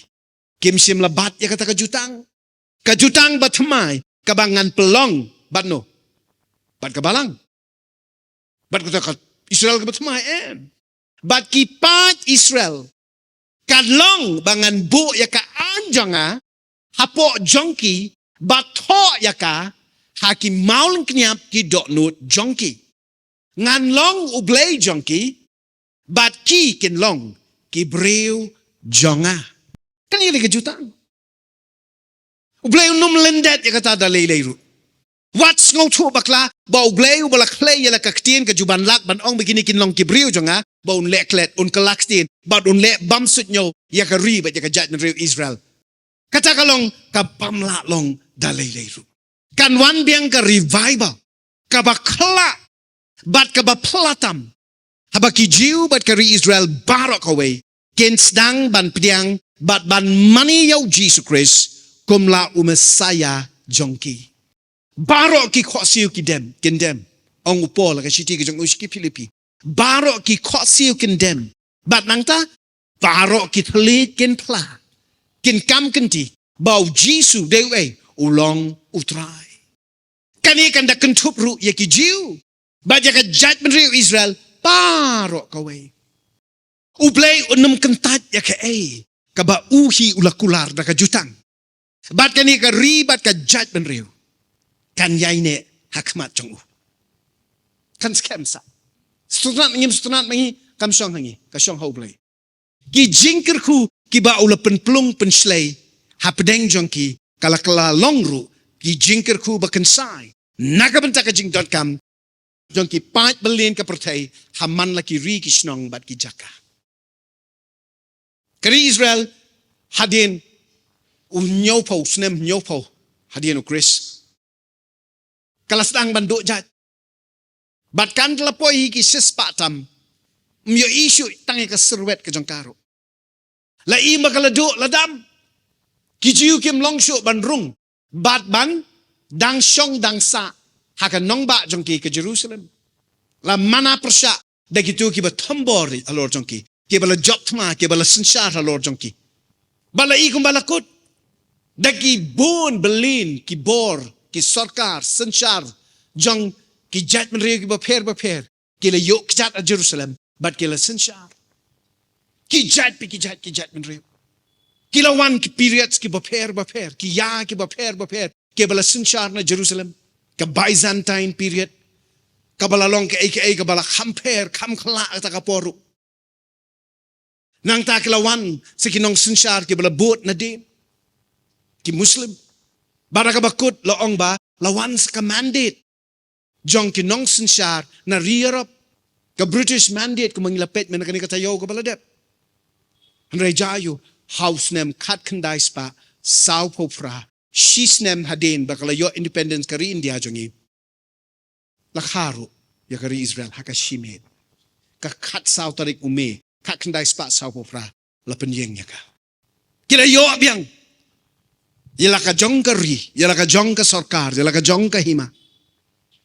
Kim shym la bat ïa kata ka jutang. Ka jutang bathymmai, kaba ngan pynlong, bad no. Bad ka balang. Bad kata ka Israel kaba thymmai, em. Bad ki paid Israel. Kan long ba ngan buh ïa ka aiñ jong nga, hapoh jong ki, bad thoh ïa ka, ha ki mawlyngkniap ki dohnud jong ki. Ngan long u Blei jong ki, bad ki kin long, ki briew jong nga. Kane ka dei ka jutang. U Blei un ym lyndet ïa kata da lei lei ruh. Wat sngewthuh bakla, ba u Blei uba la khlei ïa la ka ktien ka ju ban lak ban ong ba kine kin long ki briew jong nga, ba un leh klet, un kylla ktien, bad un leh bam suidñiew, ïa ka ri bad ïa ka jaitbynriew Israel. Kata ka long, ka bym lah long da lei lei ruh. Kan wan biang ka revival, kaba khlaiñ, bad kaba phylla tam. Haba ki Jiw bad ka ri Israel baroh kawei, kin sdang ban pdiang, bad ban mane ïa u Jisu Khrist, kum la u Messiah jong ki. Baroh ki khohsiew ki dem, kin dem. Ong u Paul ha ka shithi ka jong u sha ki Philippi. Baroh ki khohsiew kin dem. Bad nangta, baroh ki thylliej kin phla. Kin kam kynti, ba u Jisu dei uei, u long u Trai. Kane kan da kynthup ruh ïa ki Jiw. Bad ïa ka jaitbynriew Israel, baroh kawei. U Blei un ym kyntait ïa kaei, kaba u hi u la kular da ka jutang. Bad kane ka ri bad ka jaitbynriew. Kan ïaineh ha khmat jong u. Kan skhem sah. Sngewtynnat ma ngi, sngewtynnat ma ngi, kam shong ha ngi, ka shong ha u Blei. Ki jingkyrkhu kiba u la pynplung pynshlei, hapdeng jong ki, ka la kylla long ruh, ki jingkyrkhu ba kynsai. Na ka bynta ka jingdonkam, jong ki paid balian ka pyrthei, ha man la ki ri ki shnong bad ki jaka. Ka ri Israel, hadien u hynñiewphew, snem hynñiewphew, hadien u Khrist. Ka la sdang ban duh jait. Bad kan la poi hi ki shispah tam. Ym ïohi shuh tang ïa ka syrwet ka jong ka ruh. La i ma ka la duh la dam. Ki Jiw kim long shuh ban rung. Bad ban dang shong dang sah. Ha ka nongbah jong ki ka Jerusalem. La mana pyrshah da kito kiba thombor halor jong ki. Kiba la jop thma, kiba la synshar halor jong ki. Ba la i kumba la kut. Da ki bun bylin, ki bor, ki sorkar, synshar, jong ki jaitbynriew kiba pher bapher. Ki la ïoh kjat ha Jerusalem, bad ki la synshar. Ki jait bad ki jait, ki jaitbynriew. Ki la wan ki periods kiba pher bapher, ki ïa kiba pher bapher, kiba la synshar na Jerusalem. Ka Byzantine period. Kaba la long kaei kaei, kaba la kham pher, kham khlaiñ kata ka por ruh. Nangta ki la wan, sa ki nongsynshar kiba la bud nadien. Ki Muslim. Bad ha kaba kut la ong ba, la wan sa ka mandate. Jong ki nongsynshar na ri Europe. Ka British mandate kumba ngi la peit mynta kane ka taïew kaba la dep. Hynrei jia ïa u, ha u snem khatkhyndai spah saw phew phra, shi snem hadien ba ka la ïoh independence ka ri India jong ngi, la kha ruh ïa ka ri Israel ha ka shi miet. Ka khatsaw tarik u May, khatkhyndai spah saw phew phra, la pynïeng ïa ka. Ki la ïoh biang ïa la ka jong ka ri, ïa la ka jong ka sorkar, ïa la ka jong ka hima.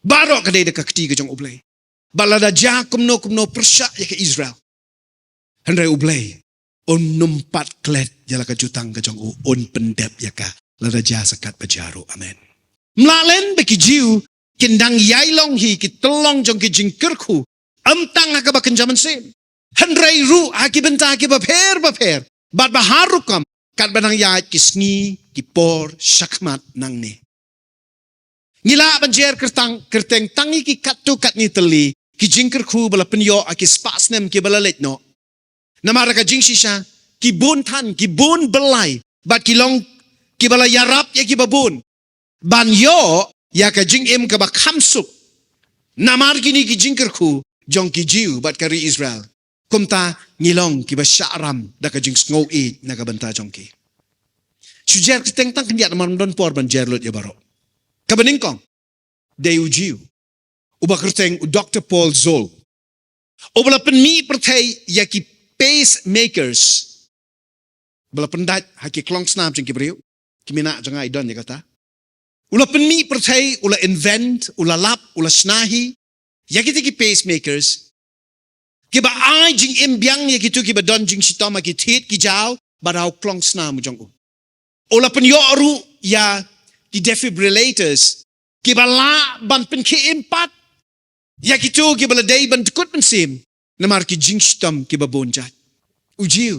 Baroh ka dei da ka kti ka jong U Blei. Bad lada jia kumno kumno pyrshah ïa ka Israel, hynrei U Blei un ym pat klet ïa la ka jutang ka jong u, un pyndep ïa ka lada jia sa katba jia ruh. Amen. Mlalen ba ki Jiw kin dang ïai long hi ki tyllong jong ki jingkyrkhu, ym tang ha kaba kynja mynsiem, hynrei ruh ha ki bynta kiba pher bapher, bad ba har rukom, katba dang ïaid ki sngi ki por shakhmat nangne. Ngi lah ban jer kyrteng, kyrteng tang ïa ki katto katne tylli ki jingkyrkhu ba la pynïoh ha ki spah snem kiba la leit noh. Namar ka jingshisha, ki bun than, ki bun byllai, bad ki long kiba la ïarap ïa kiba bun ban ïoh ïa ka jingim kaba kham suk. Namar kine ki jingkyrkhu jong ki Jiw bad ka ri Israel, kumta ngi long kiba shah ram da ka jingsngew ïeit na ka bynta jong ki. Shu jer kyrteng tang khyndiat namar ym don por ban jer lut ïa baroh. Kaba nyngkong, dei u Jiw uba kyrteng u Doktor Paul Zol, uba la pynmih pyrthei ïa ki pacemakers, ba la pyndait ha ki klongsnam jong ki briew. Ki khynnah jong nga i don ïa kata. U la pynmih pyrthei, u la invent, u la lap, u la shna hi ïa kita ki pacemakers, kiba ai jingim biang ïa kito kiba don jingshitom ha ki thied ki jaw, bad ha u klongsnam jong u. U la pynïoh ruh ïa ki defibrillators, kiba lah ban pynkhie im pat ïa kito kiba la dei ban dkut mynsiem namar ki jingshitom kiba bun jait. U Jiw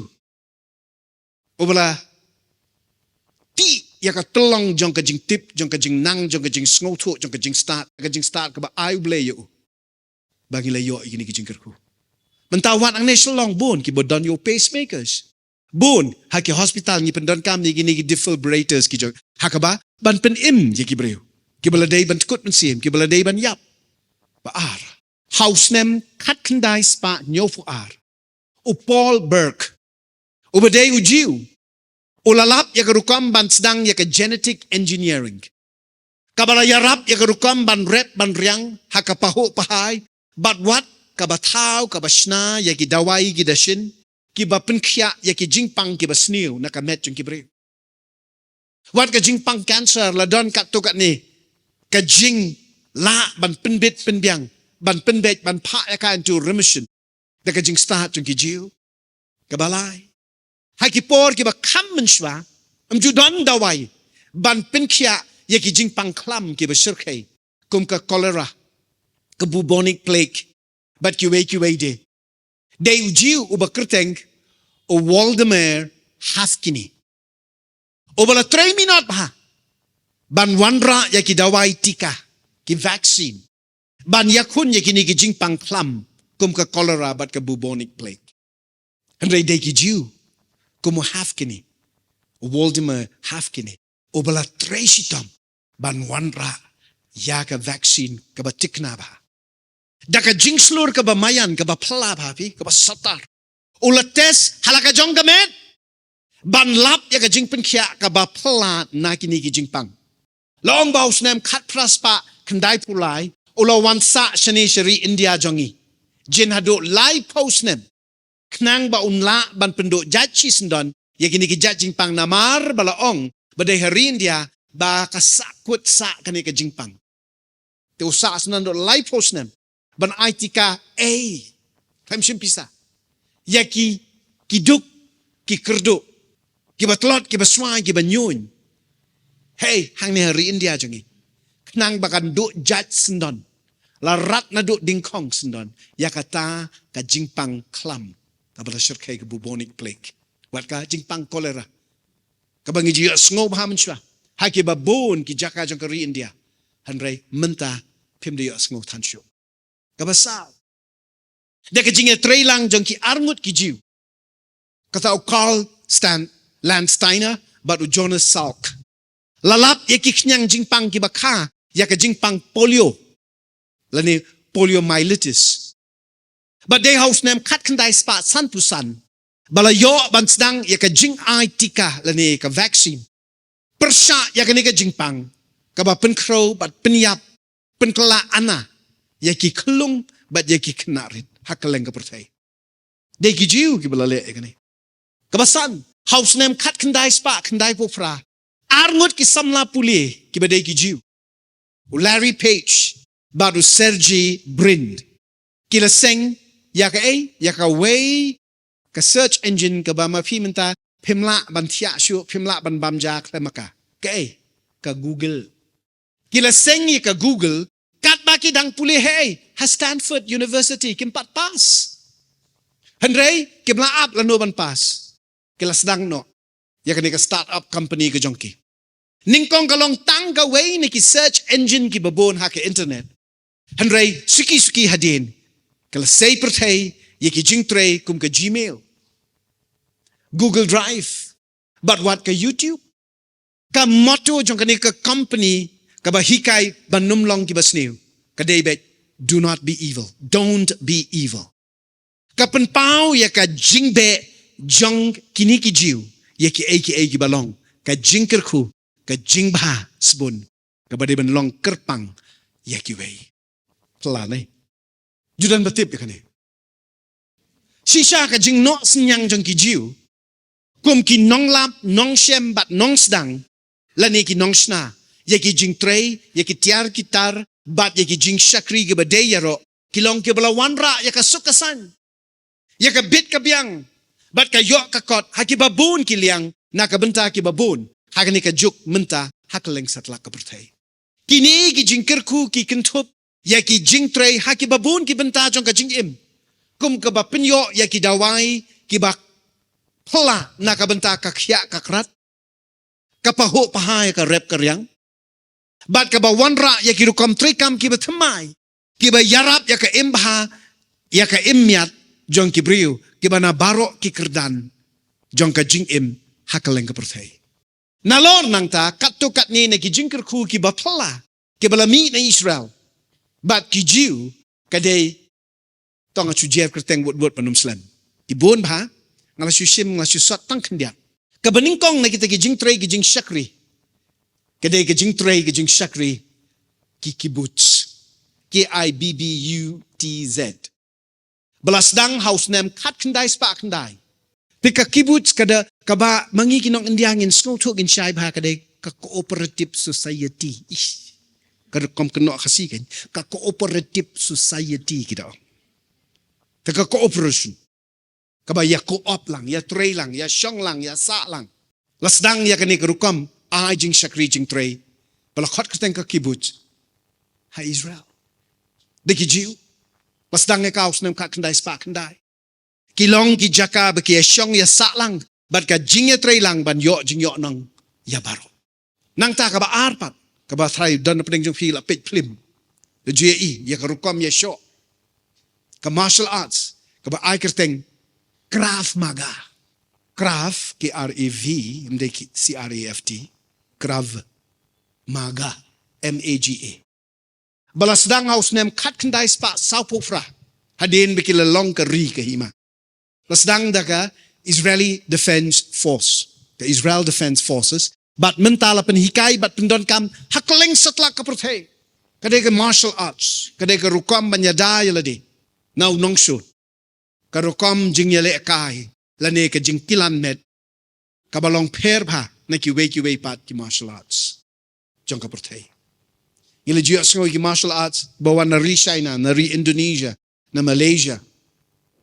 uba la tih ïa ka tyllong jong ka jingtip, jong ka jingnang, jong ka jingsngewthuh, jong ka jingstad, ka jingstad kaba ai U Blei ïa u, ba ngi la ïoh ïa kine ki jingkyrkhu. Mynta wat hangne Shillong bun kiba don ïa u pacemakers. Bun ha ki hospital ngi pyndonkam ïa kine ki defibrillators ki jong, ha kaba ban pynim ïa ki briew kiba la dei ban dkut mynsiem, kiba la dei ban ïap. Ba ar, ha u snem khatkhyndai spah hynñiewphew ar, u Paul Berg, uba dei u Jiw, u la lap ïa ka rukom ban sdang ïa ka genetic engineering, kaba la ïarap ïa ka rukom ban rep ban riang ha ka pahuh pahai, bad wat kaba thaw kaba shna ïa ki dawai ki dashin, kiba pynkhiah ïa ki jingpang kiba sniew na ka met jong ki briew. Wat ka jingpang cancer, la don katto katne ka jinglah ban pynbit pynbiang, ban pynbeit, ban phah ïa ka into remission da ka jingstad jong ki Jiw. Kaba lai, ha ki por kiba kham mynshuwa, ym ju don dawai ban pynkhiah ïa ki jingpang khlam kiba shyrkhei, kum ka cholera, ka bubonic plague, bad kiwei kiwei de. Dei u Jiw uba kyrteng u Waldemar Haffkine, uba la trei minot bha ban wanrah ïa ki dawai tika, ki vaccine, ban ïakhun ïa kine ki jingpang khlam kum ka cholera bad ka bubonic plague. Hynrei dei ki Jiw kum u Haffkine, u Waldemar Haffkine, uba la trei shitom ban wanrah ïa ka vaccine kaba thikna bha. Da ka jingshlur kaba maïan, kaba phylla bha phi, kaba star, u la test ha la ka jong ka met ban lap ïa ka jingpynkhiah kaba phylla na kine ki jingpang. La ong ba u snem khatphra spah khyndaiphew lai u la wan sah shane sha ri India jong ngi, jin haduh laiphew snem, khnang ba un lah ban pynduh jait shisyndon ïa kine ki jait jingpang, namar ba la ong ba dei ha ri India ba ka sahkut sah kane ka jingpang. Te u sah syndon haduh laiphew snem ban ai tika, ei, khlem shim pisa, ïa ki, ki duk, ki kyrduh, kiba tlot, kiba swai, kiba ñiuñ. Hei, hangne ha ri India jong ngi, khnang ba kan duh jait syndon, la rat naduh dingkhong syndon ïa kata ka jingpang khlam kaba la shyrkhei, ka bubonic plague, wat ka jingpang cholera, kaba ngi ju ïohsngew bha mynshuwa ha kiba bun ki jaka jong ka ri India. Hynrei mynta phim da ïohsngew than shuh. Kaba saw, da ka jingïatreilang jong ki arngut ki Jiw, kata u Karl Stan-, Landsteiner bad u Jonas Salk, la lap ïa ki khñiang jingpang kiba kha ïa ka jingpang polio, lane poliomyelitis. Bad dei ha u snem khatkhyndai spah sanphew san ba la ïoh ban sdang ïa ka jingai tika lane ka vaccine. pyrshah ïa kane ka jingpang kaba pynkhrew bad pynïap, pynkylla ana ïa ki khyllung bad ïa ki khynnah rit ha kylleng ka pyrthei. Dei ki Jiw kiba la leh ïa kane. Kaba san, ha u snem khatkhyndai spah khyndai phew phra, arngut ki samla pule kiba dei ki Jiw, u Larry Page bad u Sergey Brin, ki la seng ïa kaei, ïa kawei ka search engine kaba ma phi mynta phim lah ban thiah shuh, phim lah ban bam ja khlem ma ka. Kaei? Ka Google. Ki la seng ïa ka Google katba ki dang pule haei, ha Stanford University, kim pat pass. Hynrei kim lah ap lano ban pass. Ki la sdang noh ïa kane ka start-up company ka jong ki. Nyngkong ka long tang kawei na ki search engine kiba bun ha ka internet. Hynrei suki suki hadien, ka la sei pyrthei ïa ki jingtrei kum ka Gmail, Google Drive, bad wat ka YouTube. Ka motto jong kane ka company kaba hikai ban ym long kiba sniew ka dei beit, "Do not be evil, don't be evil." Ka pynpaw ïa ka jingbeh jong kine ki Jiw ïa kiei kiei kiba long ka jingkyrkhu, ka jingbha sbun, kaba dei ban long kyrpang ïa kiwei. Khlane. Ju don ba tip ïa kane. Shisha ka jingnoh synñiang jong ki Jiw kum ki nonglap, nongshem bad nongsdang, lane ki nongshna ïa ki jingtrei, ïa ki tiar ki tar bad ïa ki jingshakri kiba dei ïaroh, ki long kiba la wanrah ïa ka suk ka saiñ, ïa ka bit ka biang bad ka ïoh ka kot ha kiba bun ki liang na ka bynta kiba bun ha kane ka juk mynta ha kylleng satlak ka pyrthei. Kine ki jingkyrkhu ki kynthup ïa ki jingtrei ha kiba bun ki bynta jong ka jingim, kum kaba pynïoh ïa ki dawai kiba phylla na ka bynta ka khiah ka krat, ka pahuh paha ïa ka rep ka riang, bad kaba wanrah ïa ki rukom treikam kiba thymmai, kiba ïarap ïa ka im bha, ïa ka im miat jong ki briew, kiba na baroh ki kyrdan jong ka jingim ha kylleng ka pyrthei. Nalor nangta, katto katne na ki jingkyrkhu kiba phylla kiba la mih na Israel bad ki Jiw, ka dei, to nga shu jer kyrteng wut wut ban ym slem. Ki bun bha, nga la shu shim, nga la shu sot tang khyndiat. Kaba nyngkong na kita ki jingtrei, ki jingshakri, ka dei ka jingtrei, ka jingshakri ki kibbutz. K I B B U T Z. Ba la sdang ha u snem khatkhyndai spah khyndai. Te ka kibbutz ka dei kaba ma ngi ki nong India ngin sngewthuh, ngin shai bha, ka dei ka cooperative society. Ish. Ka rukom kynnoh Khasi kan, ka cooperative society ki da ong. Te ka cooperation, kaba ïa co-op lang, ïa trei lang, ïa shong lang, ïa sah lang. La sdang ïa kane ka rukom ai jingshakri jingtrei, ba la khot kyrteng ka kibbutz, ha Israel. Da ki Jiw. La sdang ïa ka ha u snem khatkhyndai spah khyndai. Ki long ki jaka ba ki ïa shong ïa sah lang bad ka jingïatrei lang ban ïoh jingïohnong ïa baroh. Nangta kaba ar pat, kaba trai don na pdeng jong phi la peit phlim, da ju ïohi ïa ka rukom ïa shoh ka martial arts kaba ai kyrteng Krav Maga. Krav, K R A V, ym dei ki C R A F T. Krav Maga, M A G A. Ba la sdang ha u snem khatkhyndai spah sawphew phra, hadien ba ki la long ka ri ka hima. La sdang da ka Israeli Defense Force, ka Israel Defense Forces, bad mynta la pynhikai bad pyndonkam ha kylleng satlak ka pyrthei. Ka dei ka martial arts, ka dei ka rukom ban ïada ïa lade na u nongshun. Ka rukom jingïalehkai lane ka jingkilan met kaba long pher bha na kiwei kiwei pat ki martial arts jong ka pyrthei. Ngi la ju ïohsngew ïa ki martial arts ba wan na ri China, na ri Indonesia, na Malaysia,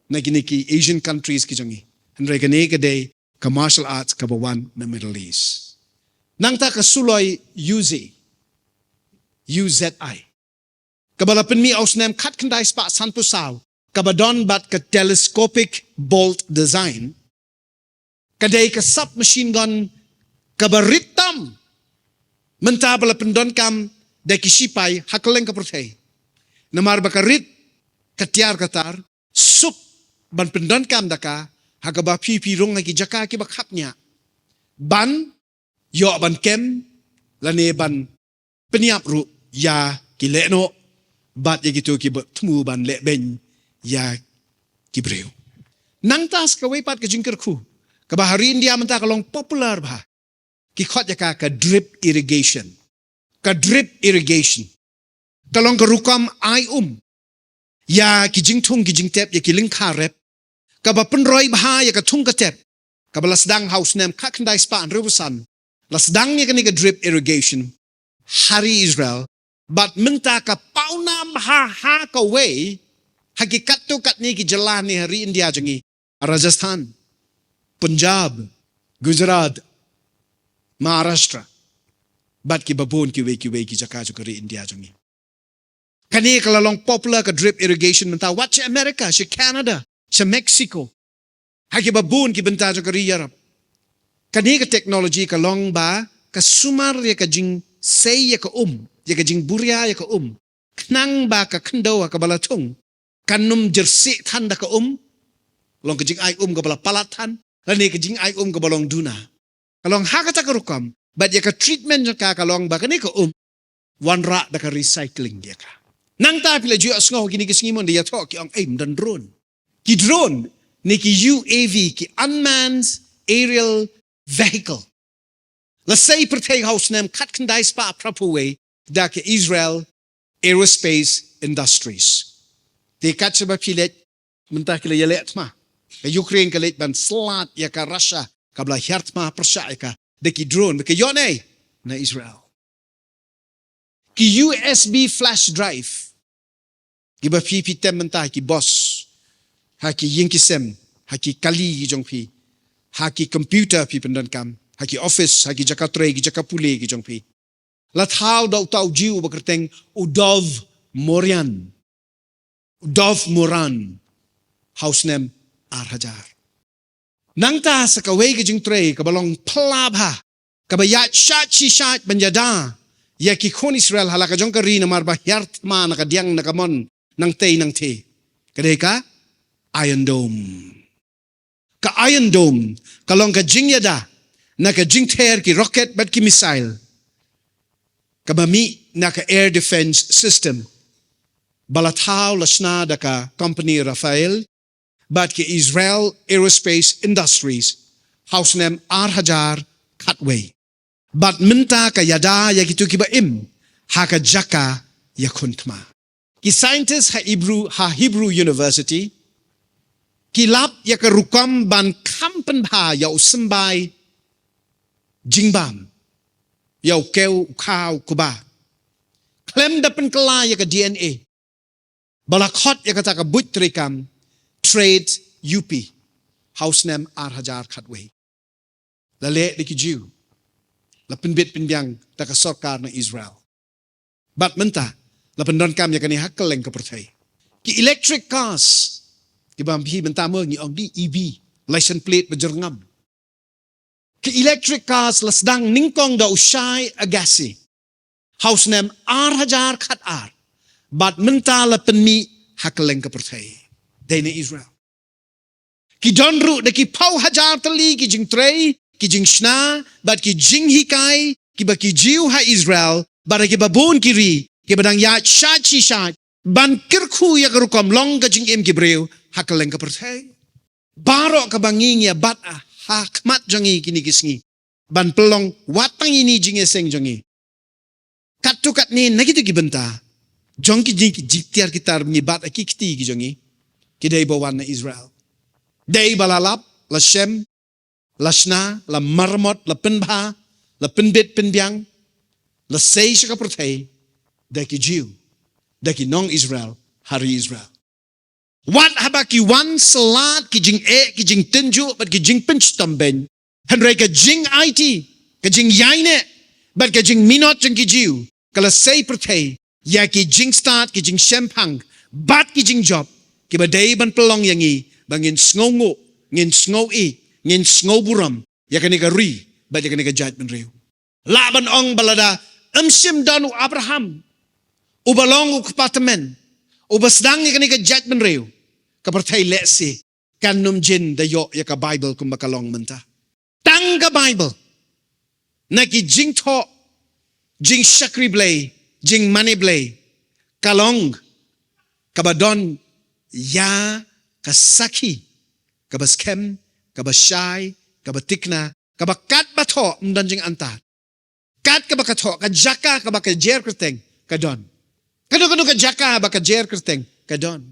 na kine ki Asian countries ki jong ngi. Hynrei kane ka dei ka martial arts kaba wan na Middle East. Nangta ka suloi Uzi, U Z I, kaba la pynmih ha u snem khatkhyndai spah sanphew saw, kaba don bad ka telescopic bolt design, ka dei ka submachine gun kaba rit tam mynta ba la pyndonkam da ki shipai ha kylleng ka pyrthei. Namar ba ka rit, ka tiar ka tar, suk ban pyndonkam da ka ha kaba phi phi rung ha ki jaka kiba khapngiah, ban ïoh ban kem lane ban pynïap ruh ïa ki lehnoh bad ïa kito kiba thmu ban lehbeiñ ïa ki briew. Nangta sa kawei pat ka jingkyrkhu kaba ha ri India mynta ka long popular bha, Ki khot ïa ka ka drip irrigation. Ka drip irrigation ka long ka rukom ai um ïa ki jingthung ki jingtep, ïa ki lyngkha rep, kaba pynroi bha ïa ka thung ka tep, kaba la sdang ha u snem khatkhyndai spah hynriewphew san. La sdang ïa kane ka drip irrigation ha ri Israel, bad mynta ka pawnam ha, ha kawei ha ki katto katne ki jylla ne ha ri India jong ngi, Rajasthan, Punjab, Gujarat, Maharashtra, bad kiba bun kiwei kiwei ki jaka jong ka ri India jong ngi. Kane ka la long popular ka drip irrigation mynta, wat sha America, sha Canada, sha Mexico, ha kiba bun ki bynta jong ka ri Europe. Kane ka technology ka long ba ka sumar ïa ka jingsei ïa ka um, ïa ka jingburia ïa ka um, khnang ba ka khyndew ha kaba la thung kan ym jyrsieh than da ka um, long ka jingai um kaba la palat than, lane ka jingai um kaba long duna. Ka long ha kata ka rukom, bad ïa ka treatment jong ka ka long ba kane ka um wanrah da ka recycling ïa ka. Nangta phi la ju ïohsngew kine ki sngi mynta ïathoh ki ong, ei, ym don drone. Ki drone ne ki U A V, ki unmanned aerial vehicle, la sei pyrthei ha u snem khatkhyndai spah phraphew wei da ka Israel Aerospace Industries. Te katba phi leit mynta ki la ïaleh thma. Ka Ukraine ka leit ban slad ïa ka Russia kaba la hiar thma pyrshah ïa ka da ki drone, ba ka ïoh ne na Israel. Ki U S B flash drive kiba phi, phi tem mynta ha ki bus, ha ki ïing ki sem, ha ki kali ki jong phi, ha ki computer phi pyndonkam, ha ki office, ha ki jaka trei, ki jaka pule ki jong phi, la thaw da uta u Jiw uba kyrteng u Dov Morian. U Dov Moran, ha u snem ar hajar. Nangta sa kawei ka jingtrei kaba long phylla bha, kaba ïaid shait shi shait ban ïada ïa ki khun Israel ha la ka jong ka ri namar ba hiar thma na ka diang na ka mon nangtei nangtei, ka dei ka Iron Dome. Ka Iron Dome ka long ka jingïada na ka jingther ki rocket bad ki missile, kaba mih na ka air defense system, ba la thaw, la shna da ka company Rafael bad ka Israel Aerospace Industries ha u snem ar hajar khatwei. Bad mynta ka ïada ïa kito kiba im ha ka jaka ïakhun thma. Ki scientist ha Hebrew, ha Hebrew University ki lap ïa ka rukom ban kham pynbha ïa u symbai jingbam, ïa u kew, u kha, u kba, khlem da pynkylla ïa ka D N A, ba la khot ïa kata ka buit treikam Trade U P ha u snem ar hajar khatwei. La leh da ki Jiw, la pynbit pynbiang da ka sorkar na Israel. Bad mynta la pyndonkam ïa kane ha kylleng ka pyrthei. Ki electric cars, kiba phi mynta mo ngi ong ki E V, license plate ba jyrngam. Ki electric cars la sdang nyngkong da u Shai Agassi ha u snem ar hajar khatar, bad mynta la pynmih ha kylleng ka pyrthei, dei na Israel. Ki don ruh da ki phew hajar tylli ki jingtrei, ki jingshna bad ki jinghikai kiba ki Jiw ha Israel bad ha kiba bun ki ri kiba dang ïaid shait shi shait ban kyrkhu ïa ka rukom long ka jingim ki briew ha kylleng ka pyrthei. Baroh kaba ngi ngi ïa bat ha khmat jong ngi kine ki sngi ban pynlong wat tang ine i jingïaseng jong ngi, katto katne na kito ki bynta jong ki jing, ki jingtiar ki tar ngi bat ha ki kti ki jong ngi, ki dei ba wan na Israel. Dei ba la lap, la shem, la shna, la maramot, la pynbha, la pynbit pynbiang, la sei sha ka pyrthei da ki Jiw, da ki nong Israel ha ri Israel. Wat haba ki wan slad ki jingeh, ki jingtynjuh bad ki jingpynshitom beiñ, hynrei ka jingaiti, ka jingïaineh bad ka jingminot jong ki Jiw ka la sei pyrthei ïa ki jingstad, ki jingshemphang bad ki jingjop kiba dei ban pynlong ïa ngi ba ngin sngewnguh, ngin sngewieit, ngin sngew burom ïa kane ka ri bad ïa kane ka jaitbynriew. Lah ban ong ba lada ym shym don u Abraham uba long u kpa tymmen, uba sdang ïa kane ka jaitbynriew, ka pyrthei lehse kan ym jin da ïoh ïa ka Baibl kumba ka long mynta. Tang ka Baibl, na ki jingthoh, jingshakri Blei, jingmane Blei, ka long kaba don ïa ka sakhi kaba skhem, kaba shai, kaba thikna, Kaba kat ba thoh ym don jingantad. Kat kaba ka thoh, ka jaka kaba ka jer kyrteng ka don. Kano kano ka jaka ba ka jer kyrteng ka don.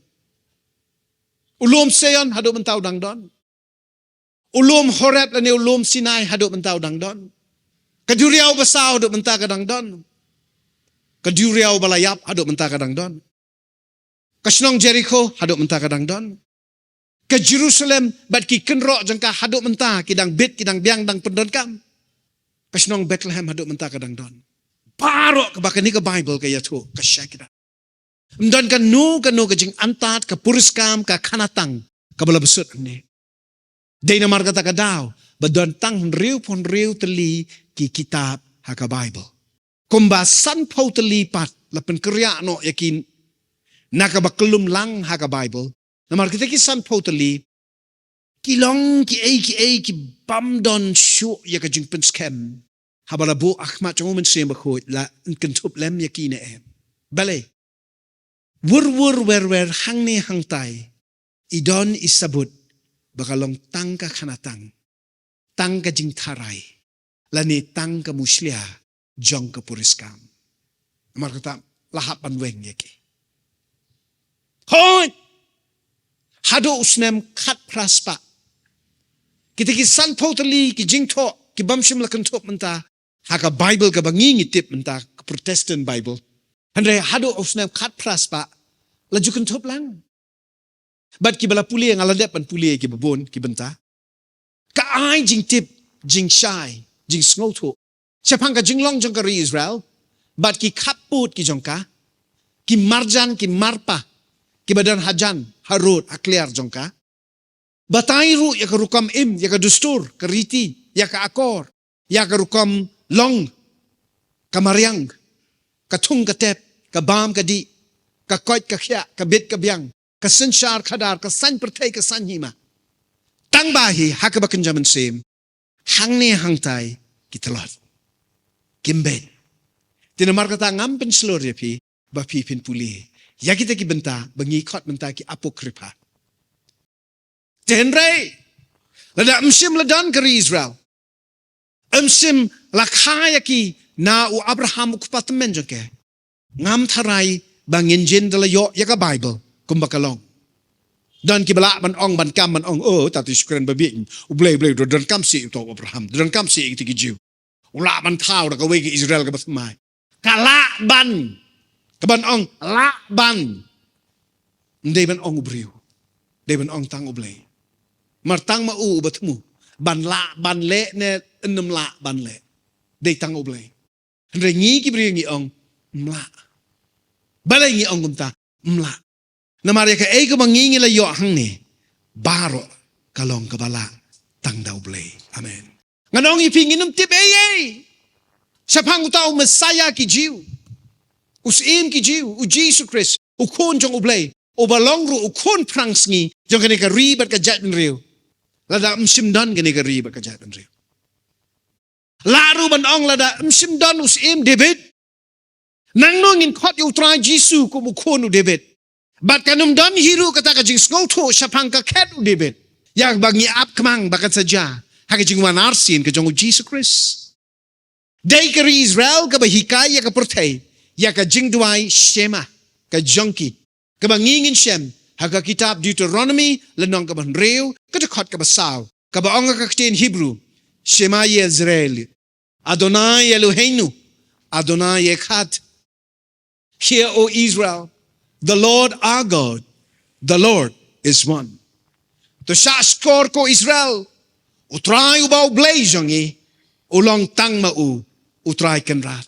U lum Sion haduh mynta u dang don. U lum Horeb lane u lum Sinai haduh mynta u dang don. Ka duriaw basaw haduh mynta ka dang don. Ka duriaw ba la ïap haduh mynta ka dang don. Ka shnong Jerikho haduh mynta ka dang don. Ka Jerusalem bad ki kynroh jong ka haduh mynta ki dang bit, ki dang biang, dang pyndonkam. Ka shnong Bethlehem haduh mynta ka dang don. Baroh kaba kane ka Baibl ka ïathuh ka shakri. Ym don kano kano ka jingantad, ka puriskam, ka khanatang kaba la bsut hangne. Dei namar kata ka daw ba don tang hynriewphew hynriew tylli ki kitab ha ka Baibl. Kumba sanphew tylli pat la pynkynriah noh ïa ki na kaba kyllum lang ha ka Baibl. Namar kita ki sanphew tylli ki long kiei kiei ki bym don shuh ïa ka jingpynskhem. Haba la buh ha khmat jong U Mynsiem Bakhuid, la kynthup lem ïa ki ne em? Balei? Wur wur wer wer, hangne hangtai, i don i sabut ba ka long tang ka khanatang, tang ka jingtharai, lane tang ka mushlia jong ka puriskam. Namar kata la hap ban weng ïa ki. Hooid, haduh u snem khatphra spah, kita ki sanphew tylli ki jingthoh ki bym shym la kynthup mynta ha ka Baibl kaba ngi ngi tip mynta, ka Protestant Bible. Hynrei haduh u snem khatphra spah la ju kynthup lang. Bad kiba la pule, nga la dep ban pule kiba bun ki bynta, ka ai jingtip, jingshai, jingsngewthuh shaphang ka jinglong jong ka ri Israel bad ki khappud ki jong ka, ki marjan ki marpa kiba don hajan, harud, hakliar jong ka. Batai ruh ïa ka rukom im, ïa ka dustur, ka riti, ïa ka akor, ïa ka rukom long, ka mariang, ka thung ka tep, ka bam ka dih, ka koit ka khiah, ka bit ka biang, ka synshar khadar, ka saiñ pyrthei, ka saiñ hima. Tang ba hi ha kaba kynja mynsiem, hangne hangtai ki tlot, kim beit. Te namar kata ngam pynshlur ïa phi ba phi phin pule ïa kita ki bynta ba ngi khot mynta ki Apocrypha. Te hynrei lada ym shym la don ka ri Israel, ym shym la kha ïa ki na u Abraham u kpa tymmen jong ki, ngam tharai ba ngin jin da la ïoh ïa ka Baibl kumba ka long. Don kiba lah ban ong, ban kam, ban ong, "Oh, ta te shu kren babieit. U Blei, U Blei u donkam seh ïa uta u Abraham, u donkam seh ïa kita ki Jiw. U lah ban thaw da kawei ka Israel kaba thymmai." Ka lah ban, ka ban ong lah ban. Ym dei ban ong u briew, dei ban ong tang U Blei. Mar tang ma u uba thmu ban lah ban leh ne ym lah ban leh, dei tang U Blei. Hynrei ngi ki briew ngi ong ym lah. Balei ngi ong kumta? Ym lah. Namar ïa kaei kaba ngi ngi la ïoh hangne, baroh ka long kaba lah tang da U Blei. Amen. Ngan ong ïa phi, ngin ym tip ei ei shaphang uta u Messiah ki Jiw, u Syiem ki Jiw, u Jisu Khrist, u Khun jong U Blei, uba long ruh u khun phrangsngi jong kane ka ri bad ka jaitbynriew, lada ym shym don kane ka ri bad ka jaitbynriew. Lah ruh ban ong lada ym shym don u Syiem David, nangno ngin khot ïa u Trai Jisu kum u khun u David? Bad kan ym don hi ruh kata ka jingsngewthuh shaphang ka khet u David, ïa ba ngi ap kmang ba kan sa jia ha ka jingwan arsien ka jong u Jisu Khrist. Dei ka ri Israel kaba hikai ïa ka pyrthei ïa ka jingduwai Shema ka jong ki, kaba ngi ngin shem ha ka kitab Deuteronomi lynnong kaba hynriew, ka dkhot kaba saw, kaba ong ha ka ktien Hebrew, "Shema Yisrael, Adonai Eloheinu, Adonai Echad. Hear, O Israel, the Lord our God, the Lord is one." To shah shkor ko Israel, U Trai uba U Blei jong ngi, u long tang ma u, U Trai Kynrad.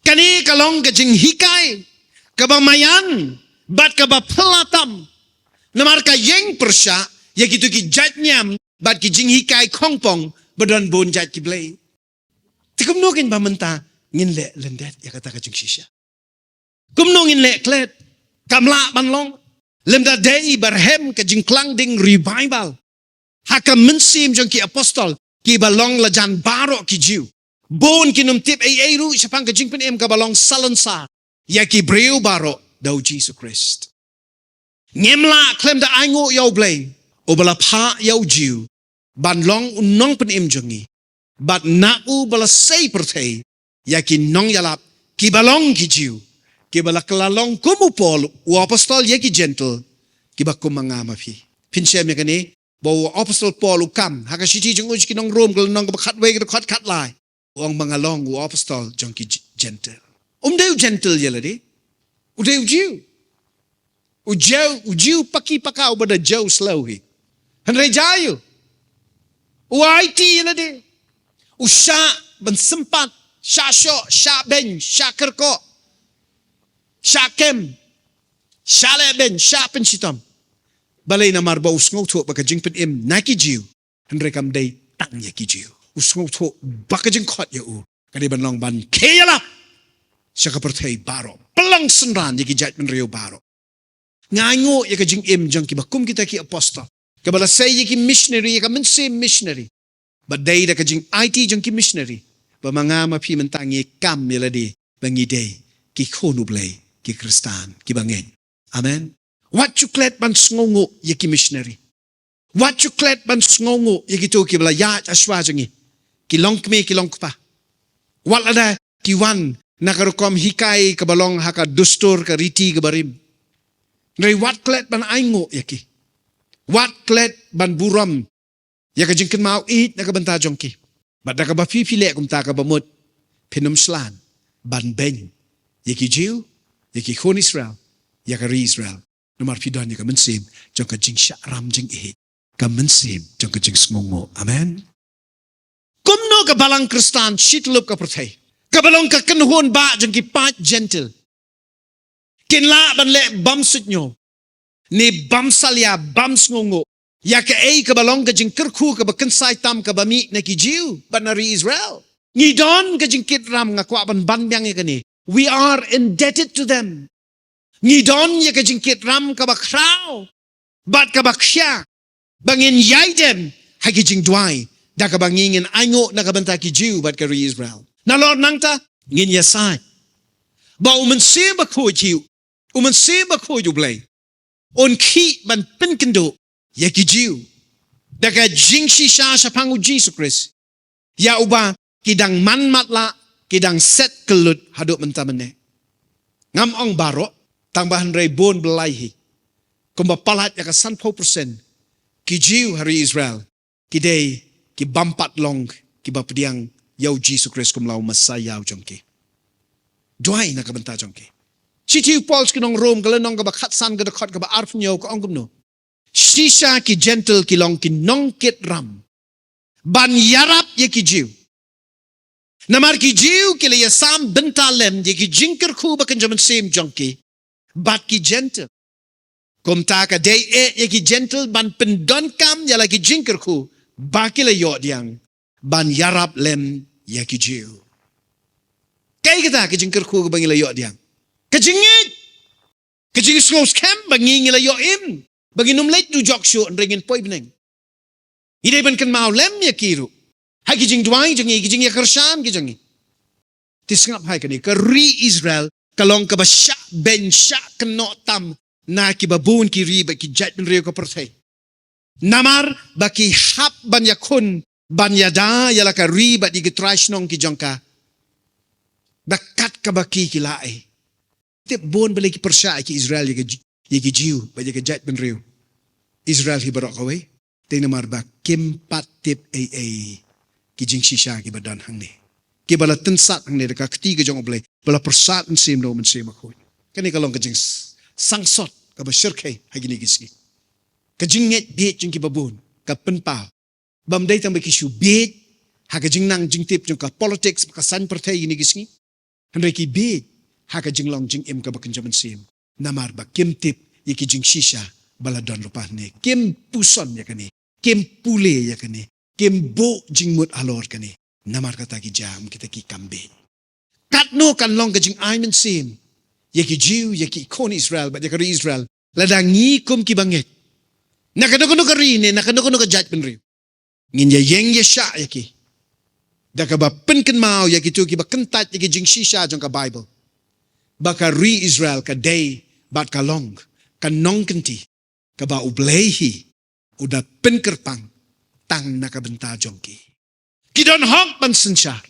Kane ka long ka jinghikai kaba maïan bad kaba phylla tam, namar ka ïeng pyrshah ïa kito ki jait niam bad ki jinghikai khongpong ba don bun jait ki blei. Te kumno ngin ba mynta ngin leh lyndet ïa kata ka jingshisha? Kumno ngin leh klet? Kam lah ban long lymda dei ba rhem ka jingklang ding revival ha ka mynsiem jong ki apostol kiba long la jan baroh ki Jiw. Bun kin ym tip ei ei ruh shaphang ka jingpynim kaba long salonsar ïa ki briew baroh da u Jisu Khrist. Ngim lah khlem da ainguh ïa U Blei uba la phah ïa u Jiw ban long u nongpynim jong ngi, bad na u ba la sei pyrthei ïa ki nongïalap kiba long ki Jiw, kiba la kylla long kum u Paul u apostol ïa ki Jentil, kiba kum ma nga ma phi. Phin shem ïa kane, ba u apostol Paul u kam ha ka shithi jong u sha ki nong Rom, ka lynnong kaba khatwei, ka dkhot khatlai. U ong ba nga long u apostol jong ki J-, Jentil. Um dei u Jentil ïa lade. U dei u Jiw. U Jiw, u Jiw paki paka uba da jew slem hi. Hynrei jia u, u aiti ïa lade. U shah ban sympat, shah shoh, shah beiñ, shah kyrkhu, shah kem, shah leh beiñ, shah pynshitom. Balei? Namar ba u sngewthuh ba ka jingpynim na ki Jiw, hynrei kam dei tang ïa ki Jiw. U sngewthuh ba ka jingkhot ïa u ka dei ban long ban khie ïalap sha ka pyrthei baroh, pynlong synran ïa ki jaitbynriew baroh. Nga ainguh ïa ka jingim jong kiba kum kita ki apostol, kaba la sei ïa ki missionary, ïa ka mynsiem missionary. Ba dei da ka jingaiti jong ki missionary ba ma nga ma phi mynta ngi kam ïa lade ba ngi dei ki khun U Blei, ki Khristan kiba ngeit. Amen. Wat ju klet ban sngewnguh ïa ki missionary. Wat ju klet ban sngewnguh ïa kito kiba la ïaid ha shuwa jong ngi, ki longkmie, ki longkpa. Wat lada ki wan na ka rukom hikai kaba long ha ka dustur, ka riti kaba rim, hynrei wat klet ban ainguh ïa ki. Wat klet ban burom ïa ka jingkynmaw ïeit na ka bynta jong ki. Bad da kaba phi, phi leh kumta, kaba mut phin ym shlur ban beiñ ïa ki Jiw, ïa ki khun Israel, ïa ka ri Israel. Namar phi don ïa ka mynsiem jong ka jingshah ram jingïeit, ka mynsiem jong ka jingsngewnguh. Amen. Kumno ka balang Khristan shityllup ka pyrthei, kaba long ka kynhun bah jong ki paid Jentil, kin lah ban leh bymsuidñiew ne bymsalia, bymsngewnguh ïa kaei kaba long ka jingkyrkhu kaba kynsai tam, kaba mih na ki Jiw bad na ri Israel? Ngi don ka jingkitram, nga kwah ban ban biang ïa kane. We are indebted to them. Ngi don ïa ka jingkitram kaba khraw bad kaba khia ba ngin ïai dem ha ki jingduwai da kaba ngi ngin ainguh na ka bynta ki Jiw bad ka ri Israel. Nalor nangta ngin ïasaid ba U Mynsiem Bakhuid hi, U Mynsiem Bakhuid U Blei, un khih ban pynkynduh ïa ki Jiw da ka jingshisha shaphang U Jisu Khrist, ïa uba ki dang man matlah, ki dang set kyllut haduh mynta mynne. Ngam ong baroh, tang ba hynrei bun blai hi. Kumba palat ïa ka sanphew percent ki Jiw ha ri Israel ki dei ki bym pat long kiba pdiang ïa U Jisu Khrist kum la u Messaïah jong ki. Duwai na ka bynta jong ki. Shithi u Paul sha ki nong Rom, ka lynnong kaba khatsan, ka dkhot kaba arphew hynñiew, ka ong kumno? Shisha ki Jentil ki long ki nongkitram ban ïarap ïa ki Jiw. Namar ki Jiw ki la ïasam bynta lem ïa ki jingkyrkhu ba kynja mynsiem jong ki bad ki Jentil. Kumta ka dei eh ïa ki Jentil ban pyndonkam ïa la ki jingkyrkhu ba ki la ïoh pdiang ban ïarap lem ïa ki Jiw. Kaei kata ka jingkyrkhu ba ngi la ïoh pdiang? Ka jingngeit, ka jingsngewskhem ba ngi, ngi la ïoh im, ba ngin ym leit dujok shuh, hynrei ngin poi bneng. Ngi dei ban kynmaw lem ïa ki ruh ha ki jingduwai jong ngi, ki jingïakyrshan ki jong ngi. Te sngap ha kane, ka ri Israel ka long kaba shah beiñ, shah kynnoh tam na kiba bun ki ri bad ki jaitbynriew ka pyrthei. Namar ba ki hap ban ïakhun, ban ïada ïa la ka ri bad ïa ki trai shnong ki jong ka da kat kaba ki, ki la ai. Tip bun balei ki pyrshah ïa ki Israel, ïa ki Ji-, ïa ki Jiw bad ïa ki jaitbynriew Israel hi baroh kawei. Te namar ba kim pat tip ei ei ki jingshisha kiba don hangne, kiba la tynsat hangne da ka kti ka jong U Blei, ba la pyrsad mynsiem da U Mynsiem Bakhuid. Kane ka long ka jingsangsot kaba shyrkhei ha kine ki sngi. Ka jingngeit bieit jong kiba bun ka pynpaw. Bym dei tang ba ki shu bieit ha ka jingnang jingtip jong ka politics, ka saiñ pyrthei kine ki sngi. Hynrei ki bieit ha ka jinglong jingim kaba kynja mynsiem. Namar ba kim tip ïa ki jingshisha ba la don lypa hangne. Kim puson ïa kane. Kim pule ïa kane. Kim buh jingmut halor kane. Namar kata ki jam kita ki kam bieit. Katno kan long ka jingai mynsiem ïa ki Jiw, ïa ki khun Israel bad ïa ka ri Israel, lada ngi kum kiba ngeit, na kano kano ka ri ne na kano kano ka jaitbynriew, ngin ïaïeng ïashah ïa ki da kaba pynkynmaw ïa kito kiba kyntait ïa ki jingshisha jong ka Baibl, ba ka ri Israel ka dei bad ka long ka nongkynti kaba U Blei hi u da pynkyrpang tang na ka bynta jong ki. Ki don hok ban synshar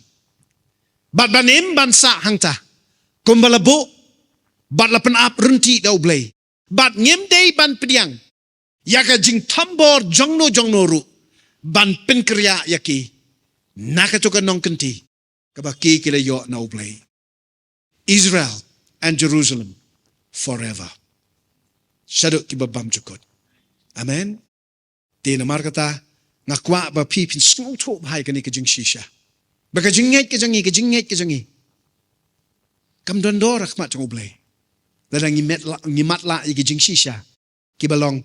bad ban im ban sah hangta, kumba la buh bad la pynap ryntih da U Blei. Bad ngim dei ban pdiang ïa ka jingthombor jongno jongno ruh ban pynkyrïah ïa ki na kato ka nongkynti kaba ki ki la ïoh na U Blei. Israel and Jerusalem forever. Shaduh kiba bymjukut. Amen. Te namar kata, nga kwah ba phi phin sngewthuh bha ïa kane ka jingshisha, ba ka jingngeit ka jong ngi, ka jingngeit ka jong ngi kam don dor ha khmat jong U Blei lada ngi met la, ngi matlah ïa ka jingshisha kiba long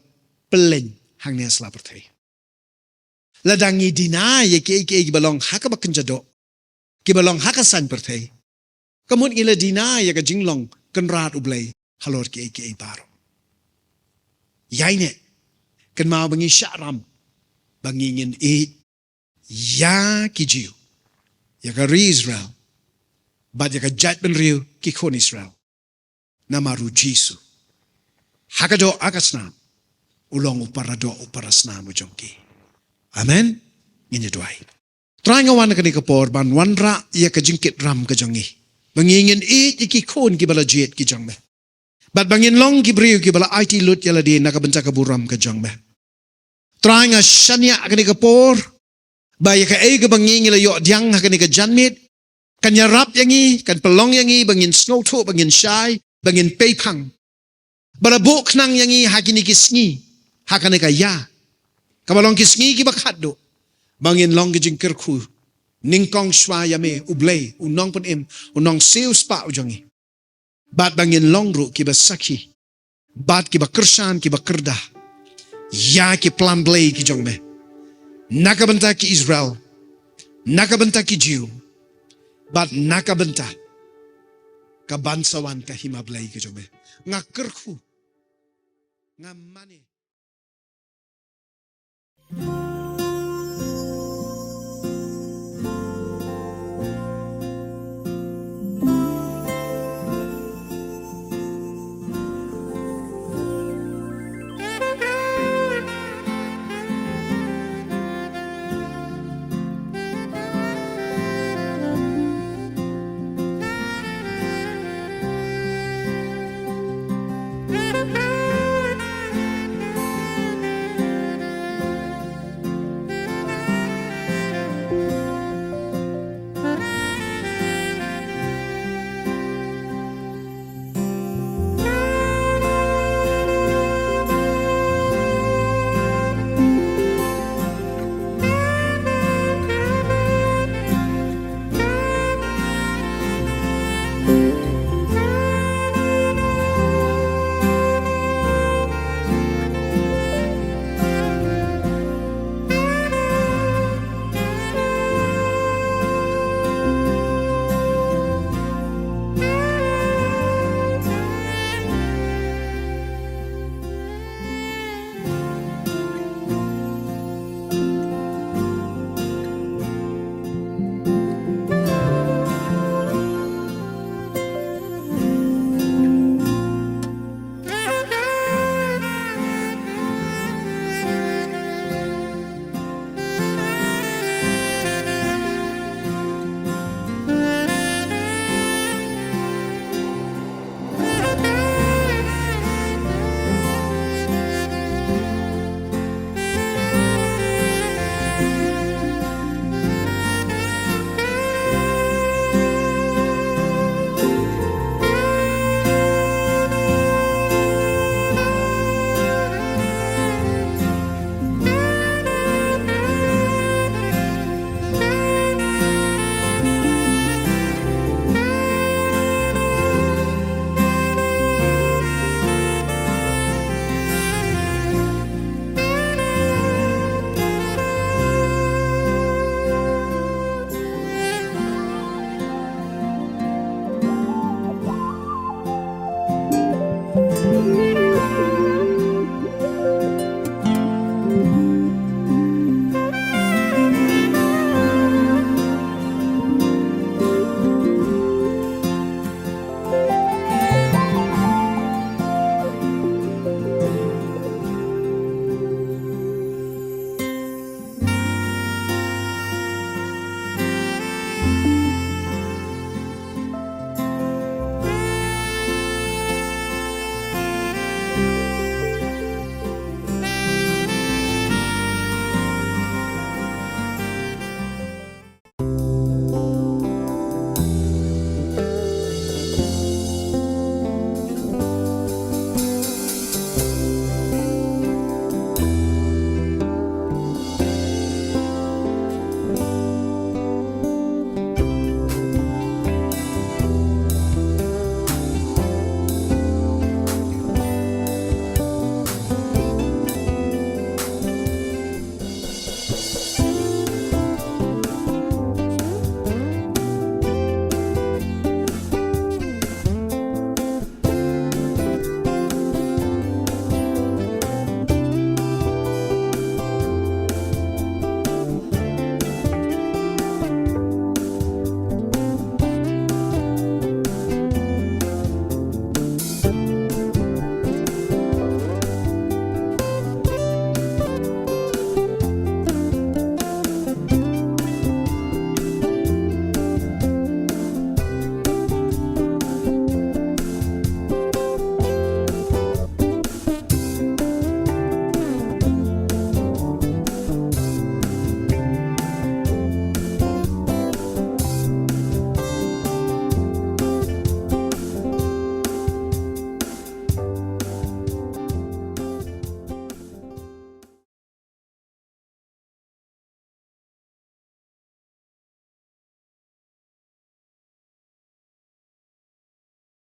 pylleng hangne ha sla pyrthei. Lada ngi deny ïa kiei kiei kiba long ha kaba kynja doh, kiba long ha ka saiñ pyrthei, ka mut ngi la deny ïa ka jinglong Kynrad U Blei halor kiei kiei baroh. Ïaineh, kynmaw ba ngi shah ram ba ngi ngin ïeit ïa ki Jiw, ïa ka ri Israel, bad ïa ka jaitbynriew, ki khun Israel. Namar U Jisu, ha ka doh ha ka snam, u long u paradoh u parasnam u jong ki. Amen. Ngin ïa duwai. Trai, nga wan ha kane ka por ban wanrah ïa ka jingkit ram ka jong ngi, ba ngi ngin ïeit ïa ki khun kiba la jied ki jong Me, bad ba ngin long ki briew kiba la aiti lut ïa lade na ka bynta ka burom ka jong Me. Trai, nga shaniah ha kane ka por ba ïa kaei kaba ngi ngi la ïoh pdiang ha kane ka janmiet kan ïarap ïa ngi, kan pynlong ïa ngi ba ngin sngewthuh, ba ngin shai, ba ngin peiphang. Ba la buh khnang ïa ngi ha kine ki sngi, ha kane ka ïa kaba long ki sngi kiba khatduh, ba ngin long ki jingkyrkhu nyngkong shuwa ïa Me, U Blei, U Nongpynim, U Nongsiew Spah u jong ngi. Bad ba ngin long ruh kiba sakhi bad kiba kyrshan, kiba kyrda ïa ki plan Blei ki jong Me, na ka bynta ki Israel, na ka bynta ki Jiw, bad na ka bynta ka ban sa wan ka Hima Blei ka jong Me. Nga kyrkhu, nga mane.